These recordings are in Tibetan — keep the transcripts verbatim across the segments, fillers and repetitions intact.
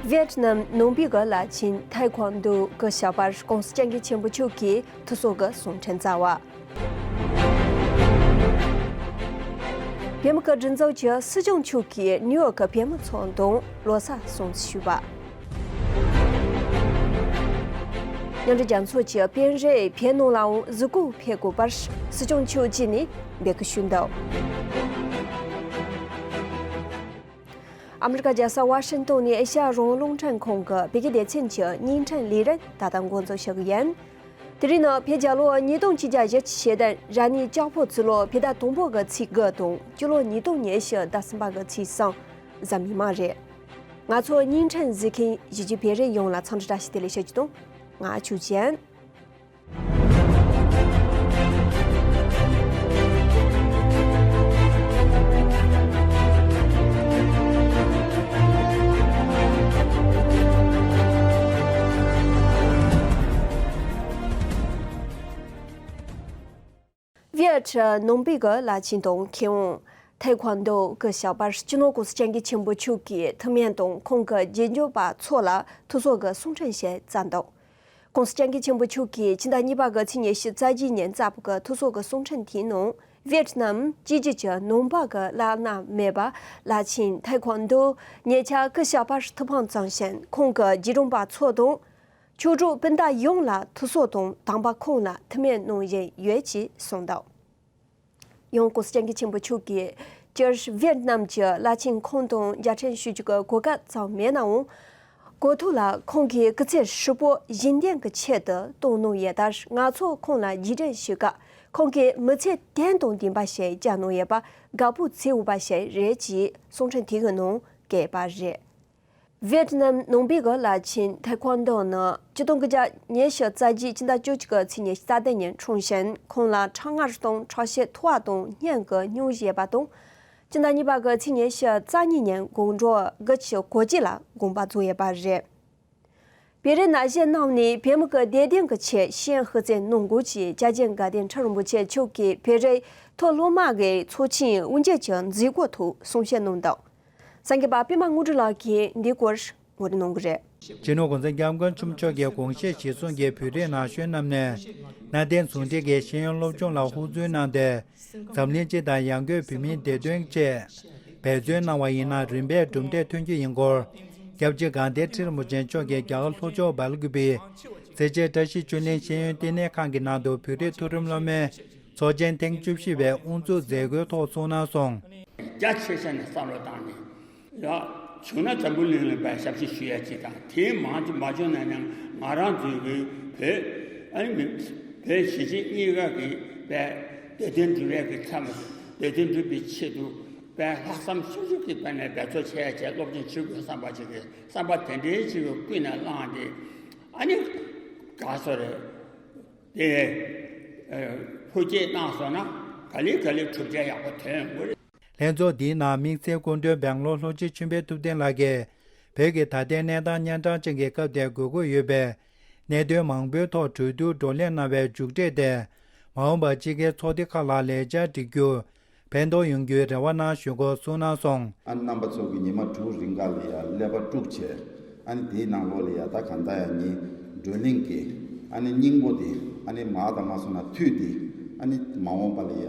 ཝེད་ནམ་ནང་པའི་གི་བླ་ཆེན་ཐའེ་ཁོང་ཏོ་སྐུ་ཞབས་པར་ྋགོང་ས་ྋསྐྱབས་མགོན་ཆེན་པོ་མཆོག་གིས་ཐུགས་གསོ་གི་གསུང་འཕྲིན་བསྩལ་བ། བོད་མི་གི་སྒྲིག་འཛུགས་ཀྱི་སྲིད་སྐྱོང་མཆོག་གིས་ནིའུ་ཡོག་གི་བོད་མི་ཚོགས་འདུར་ལོ་གསར་སྲུང་བརྩི་ཞུས་པ། མཉམ་འབྲེལ་རྒྱལ་ཚོགས་ཀྱི་དཔོན་རིགས་བོད་ནང་ལའང་གཟིགས་སྐོར་ཕེབས་དགོས་པར་སྲིད་སྐྱོང་མཆོག་བཅས་ནས་འབོད་སྐུལ་ཞུས་འདུག། ཨ་མི་རི་ཀ་རྒྱལ་ས་ཝ་ཤིང་ཏོན་ནས་ཨེ་ཤ་ཡ་རང་དབང་རླུང་འཕྲིན་ཁང་གི་བོད་སྐད་སྡེ་ཚན་གྱི་བརྙན་འཕྲིན་ལས་རིམ་ད་ལྟ་འགོ་འཛུགས་ཞུ་གི་ཡིན། དེ་རིང་ནི་བོད་རྒྱལ་ལོ་ཉིས་སྟོང་ཆིག་བརྒྱ་བཞི་བཅུ་ཞེ་བདུན་རབ་གནས་ལྕགས་ཕོར་ཕྱི་ལོ་བོད་ཟླ་དང་པོ་གི་ཚེས་དགུ་དང་སྤྱི་ལོ་ཉིས་སྟོང་ཉི་ཤུ་ཟླ་གསུམ་པ་གི་ཚེས་གསུམ་གཟའ་མིག་དམར་རེད། ང་ཚོ་བརྙན་འཕྲིན་གཟིགས་མཁན་གཞིས་བྱེས་བོད་རིགས་ཡོངས་ལ་འཚམས་འདྲི་བཀྲ་ཤིས་བདེ་ལེགས་ཞུ་རྒྱུ་དང་། ང་ཆོས་ཅན། ཝེད་ནང་པའི་གི་བླ་ཆེན་དང་མཁས་དབང་ཐའེ་ཁོང་ཏོ་སྐུ་ཞབས་པར་སྤྱི་ནོར་ྋགོང་ས་ྋསྐྱབས་མགོན་ཆེན་པོ་མཆོག་གིས་ཐུགས་སྨོན་དང་ཁོང་གི་རྗེས་འཇུག་པ་ཚོ་ལ་ཐུགས་གསོ་གི་གསུང་འཕྲིན་ཞིག་བསྩལ་འདུག། ྋགོང་ས་ྋསྐྱབས་མགོན་ཆེན་པོ་མཆོག་གིས་ཕྱི་ཟླ་གཉིས་པ་གི་ཚེས་ཉི་ཤུ་རྩ་བརྒྱད་ཉིན་བསྩལ་བའི་གི་ཐུགས་གསོ་གི་གསུང་འཕྲིན་དེའི་ནང་ཝེད་ནམ་གཅིག་གྱུར་གྱི་ནང་པ་གི་བླ་ན་མེད་པ་བླ་ཆེན་ཐའེ་ཁོང་ཏོ་ཉེ་ཆར་སྐུ་ཞབས་པར་ཐུགས་ཕམ་བྱུང་ཞིང་ཁོང་གི་རྗེས་འབྲང་པ་ཚོ་དང་། ཆོས་གྲོགས་སྤུན་ཟླ་ཡོངས་ལ་ཐུགས་གསོ་དང་དམ་པ་ཁོང་ལ་ཐུགས་སྨོན་གནང་བཞིན་ཡོད་ཅེས་གསུངས་འདུག། ཡང་ྋགོང་ས་ྋསྐྱབས་མགོན་ཆེན་པོ་མཆོག་གིས་སྤྱིར་ཝེད་ནམ་གྱི་བླ་ཆེན་ཁོང་དང་མཇལ་འཕྲད་ཞུ་རྒྱུ་གི་གོ་སྐབས་ཙམ་མེད་ནའང་། གོ་ཐོས་ལ་ཁོང་གིས་སྐུ་ཚེ་ཧྲིལ་པོ་གཞན་དོན་གྱི་ཆེད་དུ་གཏོང་གནང་ཡོད་ལྟར། ང་ཚོ་ཁོང་ལ་རྗེས་དྲན་ཞུ་སྐབས་ཁོང་གིས་མི་ཚེ་དོན་དང་ལྡན་པ་ཞིག་བསྐྱལ་གནང་ཡོད་པ་དགའ་པོ་བྱེད་འོས་པ་ཞིག་རེད་ཅེས་གསུང་འཕྲིན་དེ་གི་ནང་བཀོད་པ་རེད། ཝེད་ནམ་ནང་པའི་གི་བླ་ཆེན་ཐའེ་ཁོང་ཏོ་ནི་ཆིག་སྟོང་དགུ་བརྒྱ་ཉི་ཤུ་རྩ་བརྒྱད་ཕྱི་ཟླ་བཅུ་གཅིག་གི་ཚེས་ཉི་ཤུ་རྩ་བདུན་ཉིན་འཁྲུངས་ཤིང་། ཁོང་ལ་ཁྲག་མངར་དང་ཁྲག་ཤེད་མཐོ་བ་དང་སྙིང་གི་སྙུང་གཞི་ཡོད་པ་དང་། ཕྱི་ཟླ་གཉིས་པ་གི་ཚེས་ཉི་ཤུ་རྩ་གཉིས་ཉིན་དགོང་དྲོ་དགུ་ཆུ་གོ་སྐྱེས་ལ་དགོངས་པ་རྫོགས་ཡོད་པ་རེད། བོད་རིགས་ན་གཞོན་རྣམས་ནས་བོད་མི་གི་བདེ་དོན་གྱི་ཆེད་ཤེས་ཡོན་ཧུར་བརྩོན་གནང་དགོས་ཅེས་སྐྱབས་རྗེ་དགའ་ལྡན་ཁྲི་རིན་པོ་ཆེ་མཆོག་གིས་བོད་རིགས་མཐོ་སློབ་མ་གི་ཚོགས་ཆེན་དབུ་འབྱེད་ཀྱི་མཛད་སྒོའི་ཐོག་གསུང་བཤད་གནང་འདུག། གསར་འགོད་པ་པད་མ་དངོས་གྲུབ་ལགས་ཀྱིས་འདིའི་སྐོར་ངོ་སྤྲོད་གནང་གི་རེད། སྤྱི་ནོར་ྋགོང་ས་ྋསྐྱབས་མགོན་ཆེན་པོ་མཆོག་གི་དགོངས་བཞེད་གཞིར་བཟུང་གིས་བོད་རིགས་ན་གཞོན་རྣམས་ནས་གནའ་དེང་ཟུང་འབྲེལ་གྱི་ཤེས་ཡོན་སློབ་སྦྱོང་ལ་ཧུར་བརྩོན་གནང་སྟེ། འཛམ་གླིང་སྤྱི་དང་ཡང་སྒོས་བོད་མིའི་བདེ་དོན་ཆེད་འབད་བརྩོན་གནང་བ་ཡིན་ན་རིམ་པས་གྲུབ་འབྲས་ཐོན་རྒྱུ་ཡིན་སྐོར། སྐྱབས་རྗེ་དགའ་ལྡན་ཁྲི་རིན་པོ་ཆེ་མཆོག་གིས་རྒྱ་གར་ལྷོ་ཕྱོགས་སྦེལ་ཀུ་པེའི་སེར་བྱེས་བཀྲ་ཤིས་ཆོས་གླིང་ཤེས་ཡོན་ལྟེ་གནས་ཁང་གི་ནང་དུ་བོད་རིགས་མཐོ་རིམ་སློབ་མའི་ཚོགས་ཆེན་ཐེངས་བཅུ་བཞི་པའི་དབུ་འཛུགས་མཛད་སྒོའི་ཐོག་གསུངས་གནང་སོང་། རྒྱ་ཆེ་ས་ནས་བསམ་བློ་བཏང་ནས། ཡ། བྱུང་ན་འཛམ་བུ་གླིང་ལ་བས་ཞབས་ཕྱི་ཞུ་ཡ་ཅིག་དང་། དེའི་མང་ཅིག་མ་བྱུང་ན་ཡང་ང་རང་ཚོའི་གི་བོད། ཨ་ནི་མི། བོད་གཞིས་བྱེས་གཉིས་ཀ་གི་བས་བདེ་དོན་སྒྲུབ་ཡ་གི་མཚམས། བདེ་དོན་སྒྲུབ་པའི་ཆེད་དུ་བས་ལྷག་བསམ་ཤུགས་ཆེ་གི་ཐོག་ནས་འབད་རྩོལ་བྱེད་ཡ་བྱས་སློབ་སྦྱོང་བྱེད་དགོས་བསམ་པ་ཅིག་གི་བསམ་པ་དེ་འདྲའི་ཅིག་གི་ཀུན་ནས་བསླངས་ཏེ། ཨ་ནི། ག་སོ་རེད། དེ། ཨ། ཧུར་བསྐྱེད་གནང་སོང་ན་ག་ལེ་ག་ལེ་གྲུབ་འབྲས་ཡག་པོ་ཐོན་ཡོང་གི་རེད། ལྷན་ཚོགས་འདིའི་ནང་དམིགས་བསལ་སྐུ་མགྲོན་སྦེང་ལོར་ལྷོ་སྤྱི་ཆོས་འཕེལ་ཐུབ་བསྟན་ལགས་ཀྱིས་བོད་ཀྱི་ད་ལྟའི་གནས་སྟངས་སྙན་གྲགས་ཅན་གྱི་སྐབས་དེར་དགོས་མཁོ་ཡོད་པའི་གནད་དོན་མང་པོའི་ཐོག་གྲོས་བསྡུར་བགྲོ་གླེང་གནང་བའི་མཇུག་འབྲས་དེ། མ་འོངས་པར་དཔྱིད་ཀའི་ཚོགས་སྡེ་ཁག་ལ་ལས་འཆར་སྒྲིག་རྒྱུར་ཕན་ཐོགས་ཡོང་རྒྱུའི་རེ་བ་གནང་ཞུ་སྐོར་གསུངས་གནང་སོང་། ཨ་ནི་རྣམ་པ་ཚོ་གིས་ཉི་མ་དྲུག་རིང་ག་ལ་ཡ་ཀླད་པ་དཀྲུགས་བྱས། ཨ་ནི་དེའི་ནང་ལོགས་ལ་ཡ་ད་གང་ལྟར་ཡ་ངའི་བགྲོ་གླེང་གི་ཨ་ནི་སྙིང་པོ་དེ་ཨ་ནི་མར་དང་མར་སོང་ན་མཐུད་དེ། ཨ་ནི་མ་འོངས་པ་ལ་ཡ་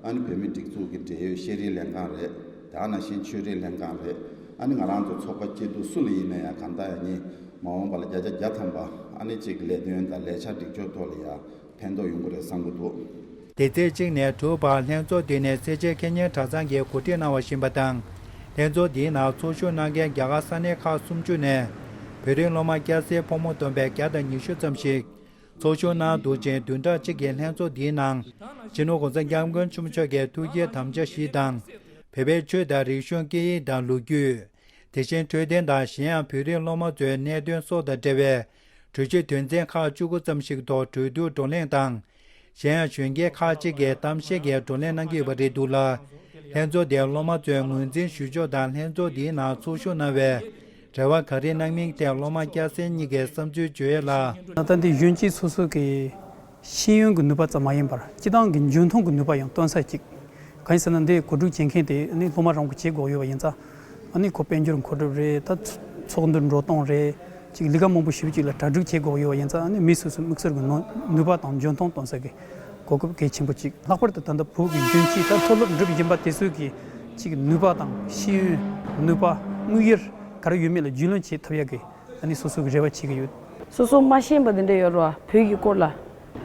ཨ་ནི་བོད་མིའི་སྒྲིག་འཛུགས་ཀྱི་འབྲེལ་ཡོད་ཤེས་རིག་ལྷན་ཁང་རེད། དེ་ནང་བཞིན་ཆོས་རིག་ལྷན་ཁང་རེད། ཨ་ནི་ང་རང་ཚོ་ཚོགས་པ་སྐྱིད་སྡུག་སུ་ལ་ཡིན་ན་ཡང་གང་ལྟར་ཡ་ངས་མ་འོངས་པ་ལ་བརྒྱ་ཆ་བརྒྱ་ཐམ་པ་ཨ་ནི་གཅིག་ལས་དོན་དང་ལས་འཆར་སྒྲིག་སྦྱོར་ཐོག་ལ་ཡ་ཕན་ཐོགས་ཡོང་གི་རེད་བསམ་གྱི་འདུག། དེ་ཚེས་གཅིག་ནས་དྲུག་བར་ལྷན་ཚོགས་འདི་ནས་སེར་བྱེས་ཁེ་ཉེན་གྲྭ་ཚང་གིས་གོ་སྒྲིག་གནང་བ་ཡིན་པ་དང་། ལྷན་ཚོགས་འདིའི་ནང་ཚོགས་ཞུགས་གནང་མཁན་རྒྱ་གར་ས་གནས་ཁག་སུམ་ཅུ་ནས་བོད་རིགས་སློབ་མ་སྐྱ་སེར་ཕོ་མོ་བསྡོམས་པས་བརྒྱ་དང་ཉི་ཤུ་ཙམ་ཞིག་ཚོགས་ཞུགས་གནང་འདུག་ཅིང་། བདུན་ཕྲག་གཅིག་གི་ལྷན་ཚོགས་འདིའི་ནང་སྤྱི་ནོར་གོང་ས་སྐྱབས་མགོན་ཆེན་པོ་མཆོག་གི་ཐུགས་བསྐྱེད་དམ་བཅའ་བཞི་དང་། བོད་པའི་ཆོས་དང་རིག་གཞུང་སྐད་ཡིག་དང་ལོ་རྒྱུས། དེ་བཞིན་འཕྲོད་བསྟེན་དང་གཞན་ཡང་བོད་རིགས་སློབ་མ་ཚོའི་གནད་དོན་སོགས་དང་འབྲེལ་བའི་གྲོས་ཆོད་དོན་ཚན་ཁག་བཅུ་དགུ་ཙམ་ཞིག་ཐོག་གྲོས་བསྡུར་བགྲོ་གླེང་དང་། གཞན་ཡང་གཞོན་སྐྱེས་ཁག་ཅིག་གིས་གཏམ་བཤད་ཀྱི་བགྲོ་གླེང་གནང་གི་ཡོད་པ་རེད་འདུག་ལ། ལྷན་ཚོགས་དེར་སློབ་མ་ཚོས་ངོས་འཛིན་ཞུ་ཕྱོགས་དང་ལྷན་ཚོགས་འདིའི་ནང་ཚོགས་ཞུགས་གནང་བའི་རེ་བ་ག་རེ་གནང་མིན་ཐད་སློབ་མ་སྐྱ་སེར་གཉིས་ཀྱི་བསམ་ཚུལ་བརྗོད་ཡས་ལ། ད་ལྟ་འདི་གཞོན་སྐྱེས་སོ་སོ་གི་ཤེས་ཡོན་གྱི་ནུས་པ་ཙམ་མ་ཡིན་པར་སྤྱི་བཏང་གི་འཇོན་ཐང་གི་ནུས་པ་ཡང་སྟོན་ས་ཅིག། གང་ཡིན་ཟེར་ན་འདི་གོ་སྒྲིག་བྱེད་མཁན་དེ་ནི་སློབ་མ་རང་གི་བྱེད་དགོས་ཡོད་པ་ཡིན་ཙང་། ཨ་ནི་ཁོ་དཔལ་འབྱོར་མཁོ་སྒྲུབ་རེད། ད་ཚོ་ ཚོགས་འདུ་འགྲོ་སྟངས་རེད། ཅིག་ལས་ཀ་མང་པོ་ཞེ་པོ་ཅིག་ལ་གྲ་སྒྲིག་བྱེད་དགོས་ཡོད་པ་ཡིན་ཙང་ཨ་ནི་མི་སོ་སོའི་དམིགས་བསལ་གྱི་ནུས་ནུས་པ་དང་འཇོན་ཐང་གཏོང་ས་གི་གོ་སྐབས་གལ་ཆེན་པོ་ཅིག་ལྷག་པར་དུ་ད་ལྟ་བོད་ཀྱི་ལྗོན་ཤིང་ད་མཐོ་སློབ་འགྲིམ་བཞིན་པ་དེ་ཚོས་ཀྱི་ཅིག་ནུས་པ་དང་ཤེས་ཡོན། ནུས་པ། དམིགས་ཡུལ་ག་རེ་ཡོད་མེད་ལ་རྒྱུས་ལོན་བྱེད་ཐུབ་ཡག་གི་ཨ་ནི་སོ་སོ་གི་རེ་བ་བྱེད་ཀྱི་ཡོད། སོ་སོ་མ་ཤེས་པ་དེ་འདྲ་ཡོད་རེད་བ། བོད་ཀྱི་སྐོར་ལ།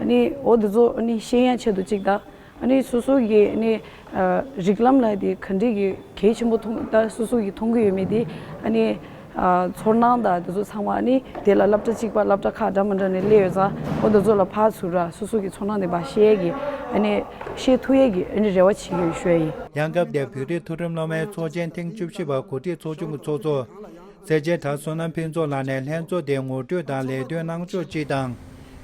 ཨ་ནི་འོ་དེ་ཚོ་ཨ་ནི་ཤེས་ཡག་ཆེད་དུ་གཅིག་དང་། ཨ་ནི་སོ་སོ་གི་ཨ་ནི་ཨ་རིགས་ལམ་ལ་དེ་ག་འདྲ་གི་གལ་ཆེན་པོ་མཐོང་ད་སོ་སོ་གི་མཐོང་གི་ཡོད་མེད་དེ། ཨ་ནི་ཨ་ཚོར་སྣང་དང་དེ་ཚོ་ཚང་མ་ཨ་ནི་དེ་ལ་སློབ་གྲྭ་གཅིག་པ་སློབ་གྲྭ་ཁག་འདྲ་མི་འདྲ་ནས་སླེབས་ཡོད་ཙང་འོ་དེ་ཚོ་ལ་ཕར་ཚུར་ར་སོ་སོ་གི་ཚོར་སྣང་དེ་ཕར་བཤད་ཡག་གི་ཨ་ནི་བཤད་ཐུབ་ཡག་གི་ཨ་ནི་རེ་བ་བྱེད་ཀྱི་ཡོད་ཞུ་ཡ་ཡིན། ཡང་སྐབས་དེར་བོད་རིགས་མཐོ་རིམ་སློབ་མའི་ཚོགས་ཆེན་ཐེངས་བཅུ་བཞི་པ་གོ་སྒྲིག་ཚོགས་ཆུང་གི་ཚོགས་གཙོ། སེར་བྱེས་གྲྭ་བསོད་ནམས་ཕུན་ཚོགས་ལགས་ནས་ལྷན་ཚོགས་དེ་ངོ་སྤྲོད་དང་ལས་དོན་གནང་ཕྱོགས་སྤྱི་དང་།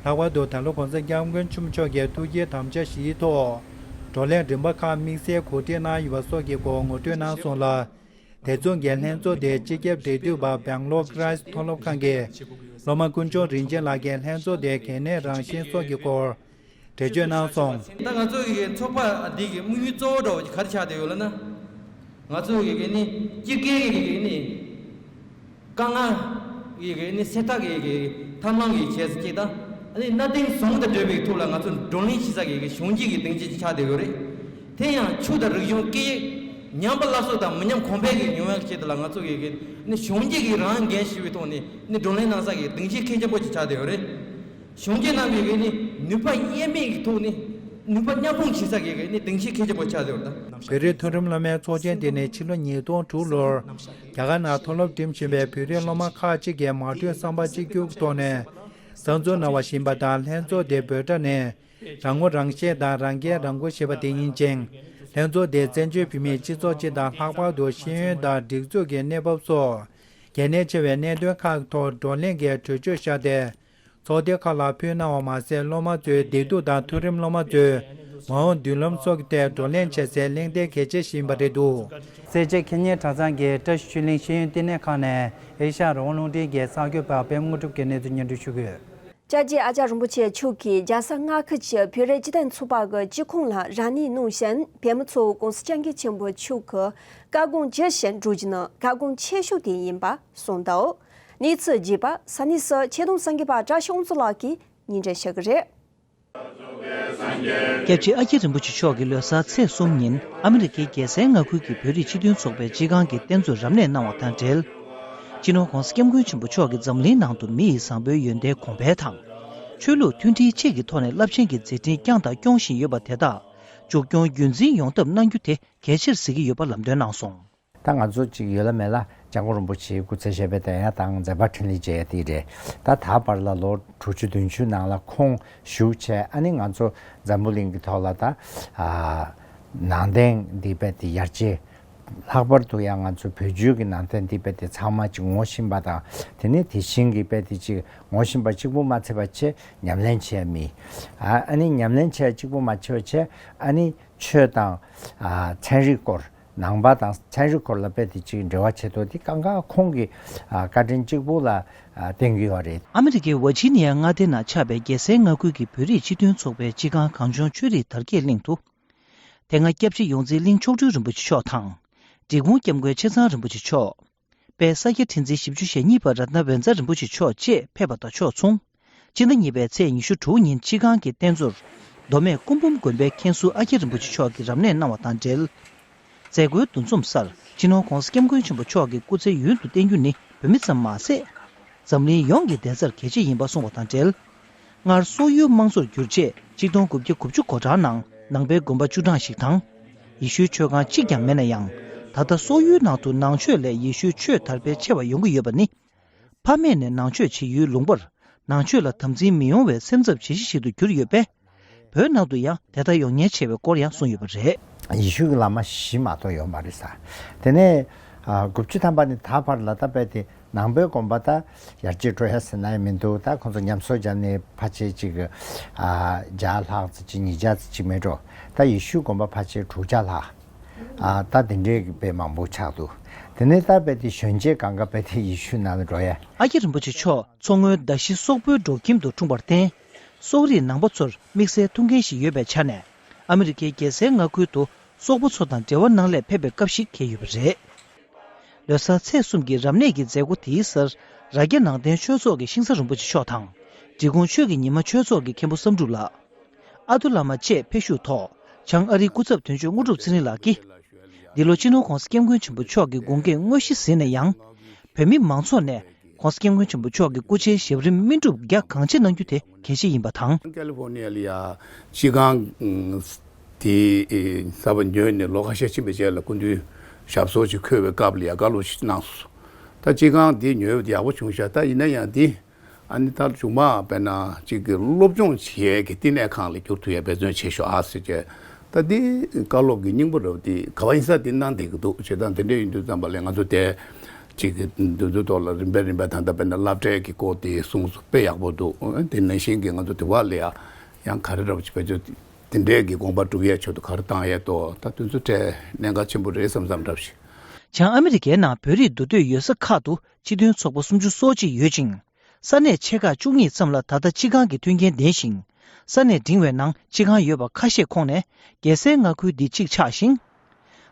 ལྷག་པར་དུ་ད་ལོ་༸གོང་ས་༸སྐྱབས་མགོན་ཆེན་པོ་མཆོག་གི་ཐུགས་བསྐྱེད་དམ་བཅའ་བཞིའི་ཐོག་བགྲོ་གླེང་རིམ་པ་ཁག་དམིགས་བསལ་གོ་སྒྲིག་གནང་ཡོད་པ་སོགས་ཀྱི་སྐོར་ངོ་སྤྲོད་གནང་སོང་ལ། དེ་མཚུངས་ཀྱི་ལྷན་ཚོགས་དེའི་སྤྱི་ཁྱབ་འབྲེལ་མཐུད་པ་སྦེང་ལོར་ཀི་རའི་སི་མཐོ་སློབ་ཁང་གི་སློབ་མ་ཀུན་སྐྱོང་རིན་ཆེན་ལགས་ཀྱིས་ལྷན་ཚོགས་དེའི་གལ་གནད་རང་བཞིན་སོགས་ཀྱི་སྐོར་འགྲེལ་བརྗོད་གནང་སོང་། ད་ང་ཚོ་གི་ཚོགས་པ་འདི་གི་དམིགས་ཡུལ་གཙོ་བོ་འདྲ་བོ་ག་རེ་ཆགས་བསྡད་ཡོད་ལབ་ན། ང་ཚོ་གི་གི་ནི་སྤྱི་སྒེར་གི་གི་ནི་དཀའ་ངལ་གི་གི་ནི་སེལ་ཐབས་གི་གི་ཐབས་ལམ་གི་བྱས་ཙང་གཅིག་དང་། ཨ་ནི་གནད་དོན་ཟུང་དུ་འབྲེལ་བའི་ཐོག་ལ་ང་ཚོ་བགྲོ་གླེང་བྱེད་ས་གི་གི་གཞུང་གཅིག་གི་སྡིངས་ཆ་ཅིག་ཆགས་བསྡད་ཡོད་རེད། དེ་ཡང་ཆོས་དང་རིག་གཞུང་སྐད་ཡིག་ཉམས་པ་སླར་གསོ་དང་མི་ཉམས་གོང་འཕེལ་གྱི་ཡོང་ཡག་ཆེད་དུ་ལ་ང་ཚོ་གི་གི་ནི་གཞུང་གཅིག་གི་རང་འགན་བཞེས་པའི་ཐོག་ནས་ནི་བགྲོ་གླེང་གནང་ས་གི་སྡིངས་ཆ་གལ་ཆེན་པོ་ཅིག་ཆགས་བསྡད་ཡོད་རེད། གཞུང་གཅིག་རྣམས་ཀྱི་གི་ནི་ནུས་པ་དབྱེར་མེད་ཀྱི་ཐོག་ནས་ནུས་པ་མཉམ་སྤུངས་བྱེད་ས་གི་གི་ནི་སྡིངས་ཆ་གལ་ཆེན་པོ་ཆགས་བསྡད་ཡོད་རེད་ད། བོད་རིགས་མཐོ་རིམ་སློབ་མའི་ཚོགས་ཆེན་དེ་ནི་ཕྱི་ལོ་ཉིས་སྟོང་དྲུག་ལོར་རྒྱ་གར་ནང་མཐོ་སློབ་འགྲིམ་བཞིན་པའི་བོད་རིགས་སློབ་མ་ཁག་ཅིག་གིས་མ་གྲོས་བསམ་པ་གཅིག་གྱུར་གྱི་ཐོག་ནས་གསར་འཛུགས་གནང་བ་ཡིན་པ་དང་། ལྷན་ཚོགས་དེ་བོད་སྒྲ་ནི་རང་ངོ་རང་ཤེས་དང་རང་སྐད་རང་མགོ་ཞེས་པ་དེ་ཡིན་ཅིང་། ལྷན་ཚོགས་དེ་བཙན་བྱོལ་བོད་མིའི་སྤྱི་ཚོགས་སྤྱི་དང་། ལྷག་པར་དུ་ཤེས་ཡོན་དང་སྒྲིག་འཛུགས་ཀྱི་གནས་བབ་སོགས་གལ་གནད་ཆེ་བའི་གནད་དོན་ཁག་གི་ཐོག་བགྲོ་གླེང་གི་གྲོས་ཆོད་བཞག་སྟེ། ཚོགས་སྡེ་ཁག་ལ་ཕུལ་གནང་བ་མ་ཟད། སློབ་མ་ཚོའི་བདེ་སྡུག་དང་མཐོ་རིམ་སློབ་མ་ཚོའི་མ་འོངས་མདུན་ལམ་སོགས་ཀྱི་ཐད་བགྲོ་གླེང་བྱེད་སའི་གླེང་སྟེགས་གལ་ཆེ་ཞིག་ཡིན་པ་རེད་འདུག་སེར་བྱེས་ཁེ་གཉེར་གྲྭ་ཚང་གི་བཀྲ་ཤིས་ཆོས་གླིང་ཤེས་ཡོན་བསྟི་གནས་ཁང་ནས་ཨེ་ཤ་ཡ་རང་དབང་རླུང་འཕྲིན་གྱི་གསར་འགོད་པ་པད་མ་དངོས་གྲུབ་ཀྱིས་གནས་ཚུལ་སྙན་སྒྲོན་ཞུ་གི་ཡོད། ཅཱ་ཅེ་ཨ་ཅག་རིན་པོ་ཆེ་མཆོག་གིས་རྒྱལ་ས་མངའ་ཁུལ་གྱི་བོད་རིགས་སྤྱི་མཐུན་ཚོགས་པ་གི་སྤྱི་ཁོངས་ལ་ར་ནི་གནང་ཞིང་། བོད་མི་ཚོ་༸གོང་ས་༸སྐྱབས་མགོན་ཆེན་པོ་མཆོག་གི་བཀའ་དགོངས་ཇི་བཞིན་སྒྲུབ་རྒྱུ་ནི་བཀའ་དགོངས་ཆེ་ཤོས་དེ་ཡིན་པ་གསུངས་འདུག་གནས་ཚུལ་རྒྱས་པ་ས་གནས་སུ་ཆེ་མཐོང་གསར་འགོད་པ་བཀྲ་ཤིས་དབང་འཛིན་ལགས་ཀྱིས་སྙན་སྒྲོན་ཞུ་གི་རེད། སྐྱབས་རྗེ་ཨ་ཁྱི་རིན་པོ་ཆེ་མཆོག་གི་ལོ་གསར་ཚེས་གསུམ་ཉིན་ཨ་མི་རི་ཀའི་རྒྱལ་སའི་མངའ་ཁུལ་གྱི་བོད་རིགས་སྤྱི་མཐུན་ཚོགས་པའི་སྤྱི་ཁང་གི་རྟེན་གཙོས་རབ་གནས་གནང་བ་དང་འབྲེལ། སྤྱི་ནོར་༸གོང་ས་༸སྐྱབས་མགོན་ཆེན་པོ་མཆོག་གིས་འཛམ་གླིང་ནང་དུ་མི་ཡི་བཟང་པོའི་ཡོན་ཏན་གོང་འཕེལ་དང་། ཆོས་ལུགས་མཐུན་སྒྲིལ་བཅས་ཀྱི་ཐོག་ནས་རླབས་ཆེན་གྱི་མཛད་འཕྲིན་བསྐྱངས་དང་སྐྱོང་བཞིན་ཡོད་པ་དེ་དག་མཇུག་སྐྱོང་རྒྱུན་འཛིན་ཡོང་ཐབས་གནང་རྒྱུ་དེ་གལ་ཆེར་གཟིགས་ཀྱི་ཡོད་པ་ལམ་སྟོན་གནང་སོང་། ད་ང་ཚོ་ཅིག་ཡོད་ལ་མེད་ལ་སྐྱབས་མགོན་རིན་པོ་ཆེའི་སྐུ་ཚེ་ཞབས་པད་བརྟན་ཡ་དང་མཛད་པ་འཕྲིན་ལས་རྒྱས་ཡ་དེ་རེད། ད་ད་བར་ལ་ལོ་དྲུག་ཅུ་བདུན་ཅུ་ནང་ལ་ཁོང་བཞུགས་བྱས། ཨ་ནི་ང་ཚོ་འཛམ་བུ་གླིང་གི་ཐོག་ལ་ད་ཨ་ནང་བསྟན་འདི་རྦད་དེ་ཡར་རྒྱས། ལྷག་པར་དུ་ཡང་ང་ཚོ་བོད་བརྒྱུད་ཀྱི་ནང་བསྟན་འདི་རྦད་དེ་ཚང་མ་ཅིག་ངོ་ཤེས་པ་དང་། དེ་ནས་དེ་བཞིན་གྱི་རྦད་དེ་ཅིག་ངོ་ཤེས་པ་གཅིག་པུ་མ་ཚད་པ་བྱས་ཉམས་ལེན་བྱས་མི། ཨ་ཨ་ནི་ཉམས་ལེན་བྱས་གཅིག་པུ་མ་བྱས་པ་བྱས། ཨ་ནི་ཆོས་དང་ཨ་ཚན་རིག་སྐོར། ནང་པ་དང་ཚན་རིག་སྐོར་ལ་རྦད་དེ་ཅིག་འབྲེལ་བ་བྱེད་དོ། དེ་གང་ག་ཁོང་གི་ཨ་བཀའ་དྲིན་གཅིག་པུ་ལ་ཨ་བརྟེན་གྱི་ཡོད་རེད། ཨ་མི་རི་ཀའི་ཝར་ཇི་ནི་ཡ་མངའ་སྡེ་ནང་ཆགས་པའི་རྒྱལ་སའི་མངའ་ཁུལ་གྱི་བོད་རིགས་སྤྱི་མཐུན་ཚོགས་པའི་སྤྱི་ཁང་གངས་ལྗོངས་ཆོས་རིག་དར་རྒྱས་གླིང་དུ། དེ་སྔ་སྐྱབས་རྗེ་ཡོངས་འཛིན་གླིང་མཆོག་སྤྲུལ་རིན་པོ་ཆེ་མཆོག་དང་། འབྲི་གུང་སྐྱབས་མགོན་ཆེ་ཚང་རིན་པོ་ཆེ་མཆོག་དཔལ་ས་སྐྱ་ཁྲི་འཛིན་བཞི་བཅུ་ཞེ་གཉིས་པ་རཏྣ་བཛྲ་རིན་པོ་ཆེ་མཆོག་བཅས་ཕེབས་པ་དང་ཕྱོགས་མཚུངས། སྤྱི་ཟླ་གཉིས་པའི་ཚེས་ཉི་ཤུ་དྲུག་ཉིན་སྤྱི་ཁང་གི་རྟེན་གཙོར་མདོ་སྨད་སྐུ་འབུམ་དགོན་པའི་མཁན་ཟུར་ཨ་ཁྱི་རིན་པོ་ཆེ་མཆོག་གིས་རབ་གནས་གནང་བ་དང་འབྲེལ། མཛད་སྒོའི་འདུ་འཛོམས་སར་སྤྱི་ནོར་༸གོང་ས་༸སྐྱབས་མགོན་ཆེན་པོ་མཆོག་གི་སྐུ་ཚེ་ཡུན་དུ་བརྟན་རྒྱུ་ནི་བོད་མི་ཙམ་མ་ཟད། འཛམ་གླིང་ཡོངས་ཀྱི་བདེ་རྩར་གལ་ཆེ་ཡིན་པ་གསུངས་པ་དང་འབྲེལ། སྔར་སོག་ཡུལ་དམངས་གཙོར་གྱུར་རྗེས་གཅིག་སྟོང་དགུ་བརྒྱ་དགུ་བཅུ་གོ་གྲངས་ནང་ནང་པའི་དགོན་པ་བཅུ་གྲངས་ཤིག་དང་། ཡེ་ཤུའི་ཆོས་ཁང་གཅིག་ཀྱང་མེད་ན་ཡང་། ད་ལྟ་སོག་ཡུལ་ནང་དུ་ནང་ཆོས་ལས་ཡེ་ཤུའི་ཆོས་དར་སྤེལ་ཆེ་བ་ཡོང་གི་ཡོད་པ་ནི། ཕ་མེས་ནས་ནང་ཆོས་བྱེད་ཡུལ་ལུང་པར་ནང་ཆོས་ལ་དམ་འཛིན་མི་ཡོང་བའི་སེམས་འཚབ་བྱེད་གཞི་ཞིག་ཏུ་གྱུར་ཡོད་པས། བོད་ནང་དུ་ཡང་དེ་ལྟར་ཡོང་ཉེན་ཆེ་བའི་སྐོར་ཡང་གསུངས་ཡོད་པ་རེད། ཡེ་ཤུ་གི་བླ་མ་བཞི་མ་གཏོགས་ཡོད་མ་རེད་ས། དེ་ནས་ཨ་དགུ་བཅུ་ཐམ་པ་ནས་ད་བར་ལ་ད་རྦད་དེ་ནང་པའི་དགོན་པ་ད་ཡར་རྒྱས་འགྲོ་ཡ་ཟེར་ན་ཡང་མི་འདུག་ད་ཁོང་ཚོ་ཉམས་གསོ་བརྒྱབ་ནས་ཕལ་ཆེར་ཅིག་ཨ་བརྒྱ་ལྷག་ཙམ་ཅིག་ཉིས་བརྒྱ་ཙམ་ཅིག་མེད་འགྲོ། ད་ཡེ་ཤུ་དགོན་པ་ཕལ་ཆེར་དྲུག་བརྒྱ་ལྷག་ཨ་ད་དེ་འདྲའི་དཔེ་མང་པོ་ཆགས་འདུག་དེ་ནས་ད་རྦད་དེ་གཞོན་སྐྱེས་གང་ག་རྦད་དེ་ཡེ་ཤུ་ནང་ལ་འགྲོ་ཡ། ཨ་ཁྱི་རིན་པོ་ཆེ་མཆོག་མཚོ་སྔོན་མདའ་བཞི་སོག་པོའི་འབྲོག་ཁྱིམ་དུ་འཁྲུངས་པར་བརྟེན། སོག་རིགས་ནང་པ་ཚོར་དམིགས་བསལ་ཐུགས་འགན་ཞིག་ཡོད་པའི་ཆ་ནས། ཨ་མི་རི་ཀའི་རྒྱལ་སའི་མངའ་ཁུལ་དུ་སོག་པོ་ཚོ་དང་འབྲེལ་བ་གནང་སླད་ཕེབས་པའི་སྐབས་ཤིག་འཁེལ་ཡོད་པ་རེད། ལོ་གསར་ཚེས་གསུམ་གྱི་རབ་གནས་ཀྱི་མཛད་སྒོ་དེའི་སར་རྭ་རྒྱ་ནང་བསྟན་ཆོས་ཚོགས་ཀྱི་ཤིང་བཟའ་རིན་པོ་ཆེ་མཆོག་དང་། འབྲི་གུང་ཆོས་ཀྱི་ཉི་མ་ཆོས་ཚོགས་ཀྱི་མཁན་པོ་བསམ་གྲུབ་ལགས། ཨ་ཏུ་བླ་མ་བཅས་ཕེབས་བཞུགས་ཐོག་བྱང་ཨ་རིའི་སྐུ་ཚབ་དོན་གཅོད་དངོས་གྲུབ་ཚེ་རིང་ལགས་ཀྱིས། འདི་ལོ་སྤྱི་ནོར་༧གོང་ས་༧སྐྱབས་མགོན་ཆེན་པོ་མཆོག་གི་དགོངས་བཀོད་དངོས་གཞི་ཟིན་ནས་ཡང་། བོད་མི་མང་ཚོགས་ནས་༧གོང་ས་༧སྐྱབས་མགོན་ཆེན་པོ་མཆོག་གི་སྐུ་ཕྱྭའི་ཞབས་རིམ་སྨིན་སྒྲུབ་རྒྱ་གང་ཆེ་གནང་རྒྱུ་དེ་གལ་ཆེ་ཡིན་པ་དང་། ཀ་ལི་ཧྥོར་ནི་ཡ་ལ་ཡ་སྤྱི་ཁང་དེ་གསར་པ་ཉོས་ནས་ལོ་ཁ་ཤས་ཕྱིན་པའི་རྗེས་ལ་སྐུ་མདུན་ཞབས་སོར་ཅིག་འཁོད་པའི་སྐབས་ལ་ཡ་བཀའ་སློབ་ཞིག་གནང་སོང་། ད་སྤྱི་ཁང་དེ་ཉོས་པ་དེ་ཡག་པོ་བྱུང་ཤག་ད་ཡིན་ན་ཡང་དེ། ཨ་ནི་ད་མཇུག་མ་དཔེར་ན་གཅིག་གི་སློབ་སྦྱོང་བྱེད་ཡས་ཀྱི་བསྟི་གནས་ཁང་ལ་བསྒྱུར་ཐུབ་ཡས་འབད་བརྩོན་བྱེད་ཤོག་ཨ་ཟེར་བྱས། ད་འདི་བཀའ་སློབ་ཀྱི་སྙིང་པོ་རེད་པ། འདི་ག་བ་ཡིན་ས་འདི་གནང་བསྡད་ཀྱི་འདུག་བྱས་ཙང་དེ་འདྲ་ཡིན་དུས་ཙམ་པ་ལ་ང་ཚོ་དེ་གཅིག་གི་འདི་ཚོའི་ཐོག་ལ་རིམ་པས་རིམ་པས་ད་ལྟ་དཔེར་ན་སློབ་གྲྭའི་གི་སྐོར་དེ་གསུངས་སོང་། དཔེ་ཡག་པོ་འདུག་དེ་ནང་བཞིན་གྱི་ང་ཚོ་དེ་བ་ལ་ཡ་ཡང་ག་རེ་འདྲ་པོ་ཅིག་བེད་སྤྱོད་དེ་འདྲའི་གི་དགོངས་པ་སྒྲུབ་ཡས་ཆེད་དུ་ག་རེ་བཏང་ཡས་དོ་ད་དེ་ཚོ་གྲས་གནད་འགག་ཆེན་པོ་རེད་བསམ་བསམ་འདྲ་པོ་ཞིག་བྱང་ཨ་མི་རི་ཀའི་ནང་བོད་རིགས་འདུས་སྡོད་ཡོད་ས་ཁག་ཏུ་སྤྱི་མཐུན་ཚོགས་པ་སུམ་ཅུ་སོ་གཅིག་ཡོད་ཅིང་། ས་གནས་ཆེ་ཁག་བཅུ་གཉིས་ཙམ་ལ་ད་ལྟ་སྤྱི་ཁང་གི་མཐུན་རྐྱེན་ལྡན་ཞིང་། ས་གནས་འབྲིང་བའི་ནང་སྤྱི་ཁང་ཡོད་པ་ཁ་ཤས་ཁོངས་ནས་རྒྱལ་སའི་མངའ་ཁུལ་འདི་གཅིག་ཆགས་ཤིང་།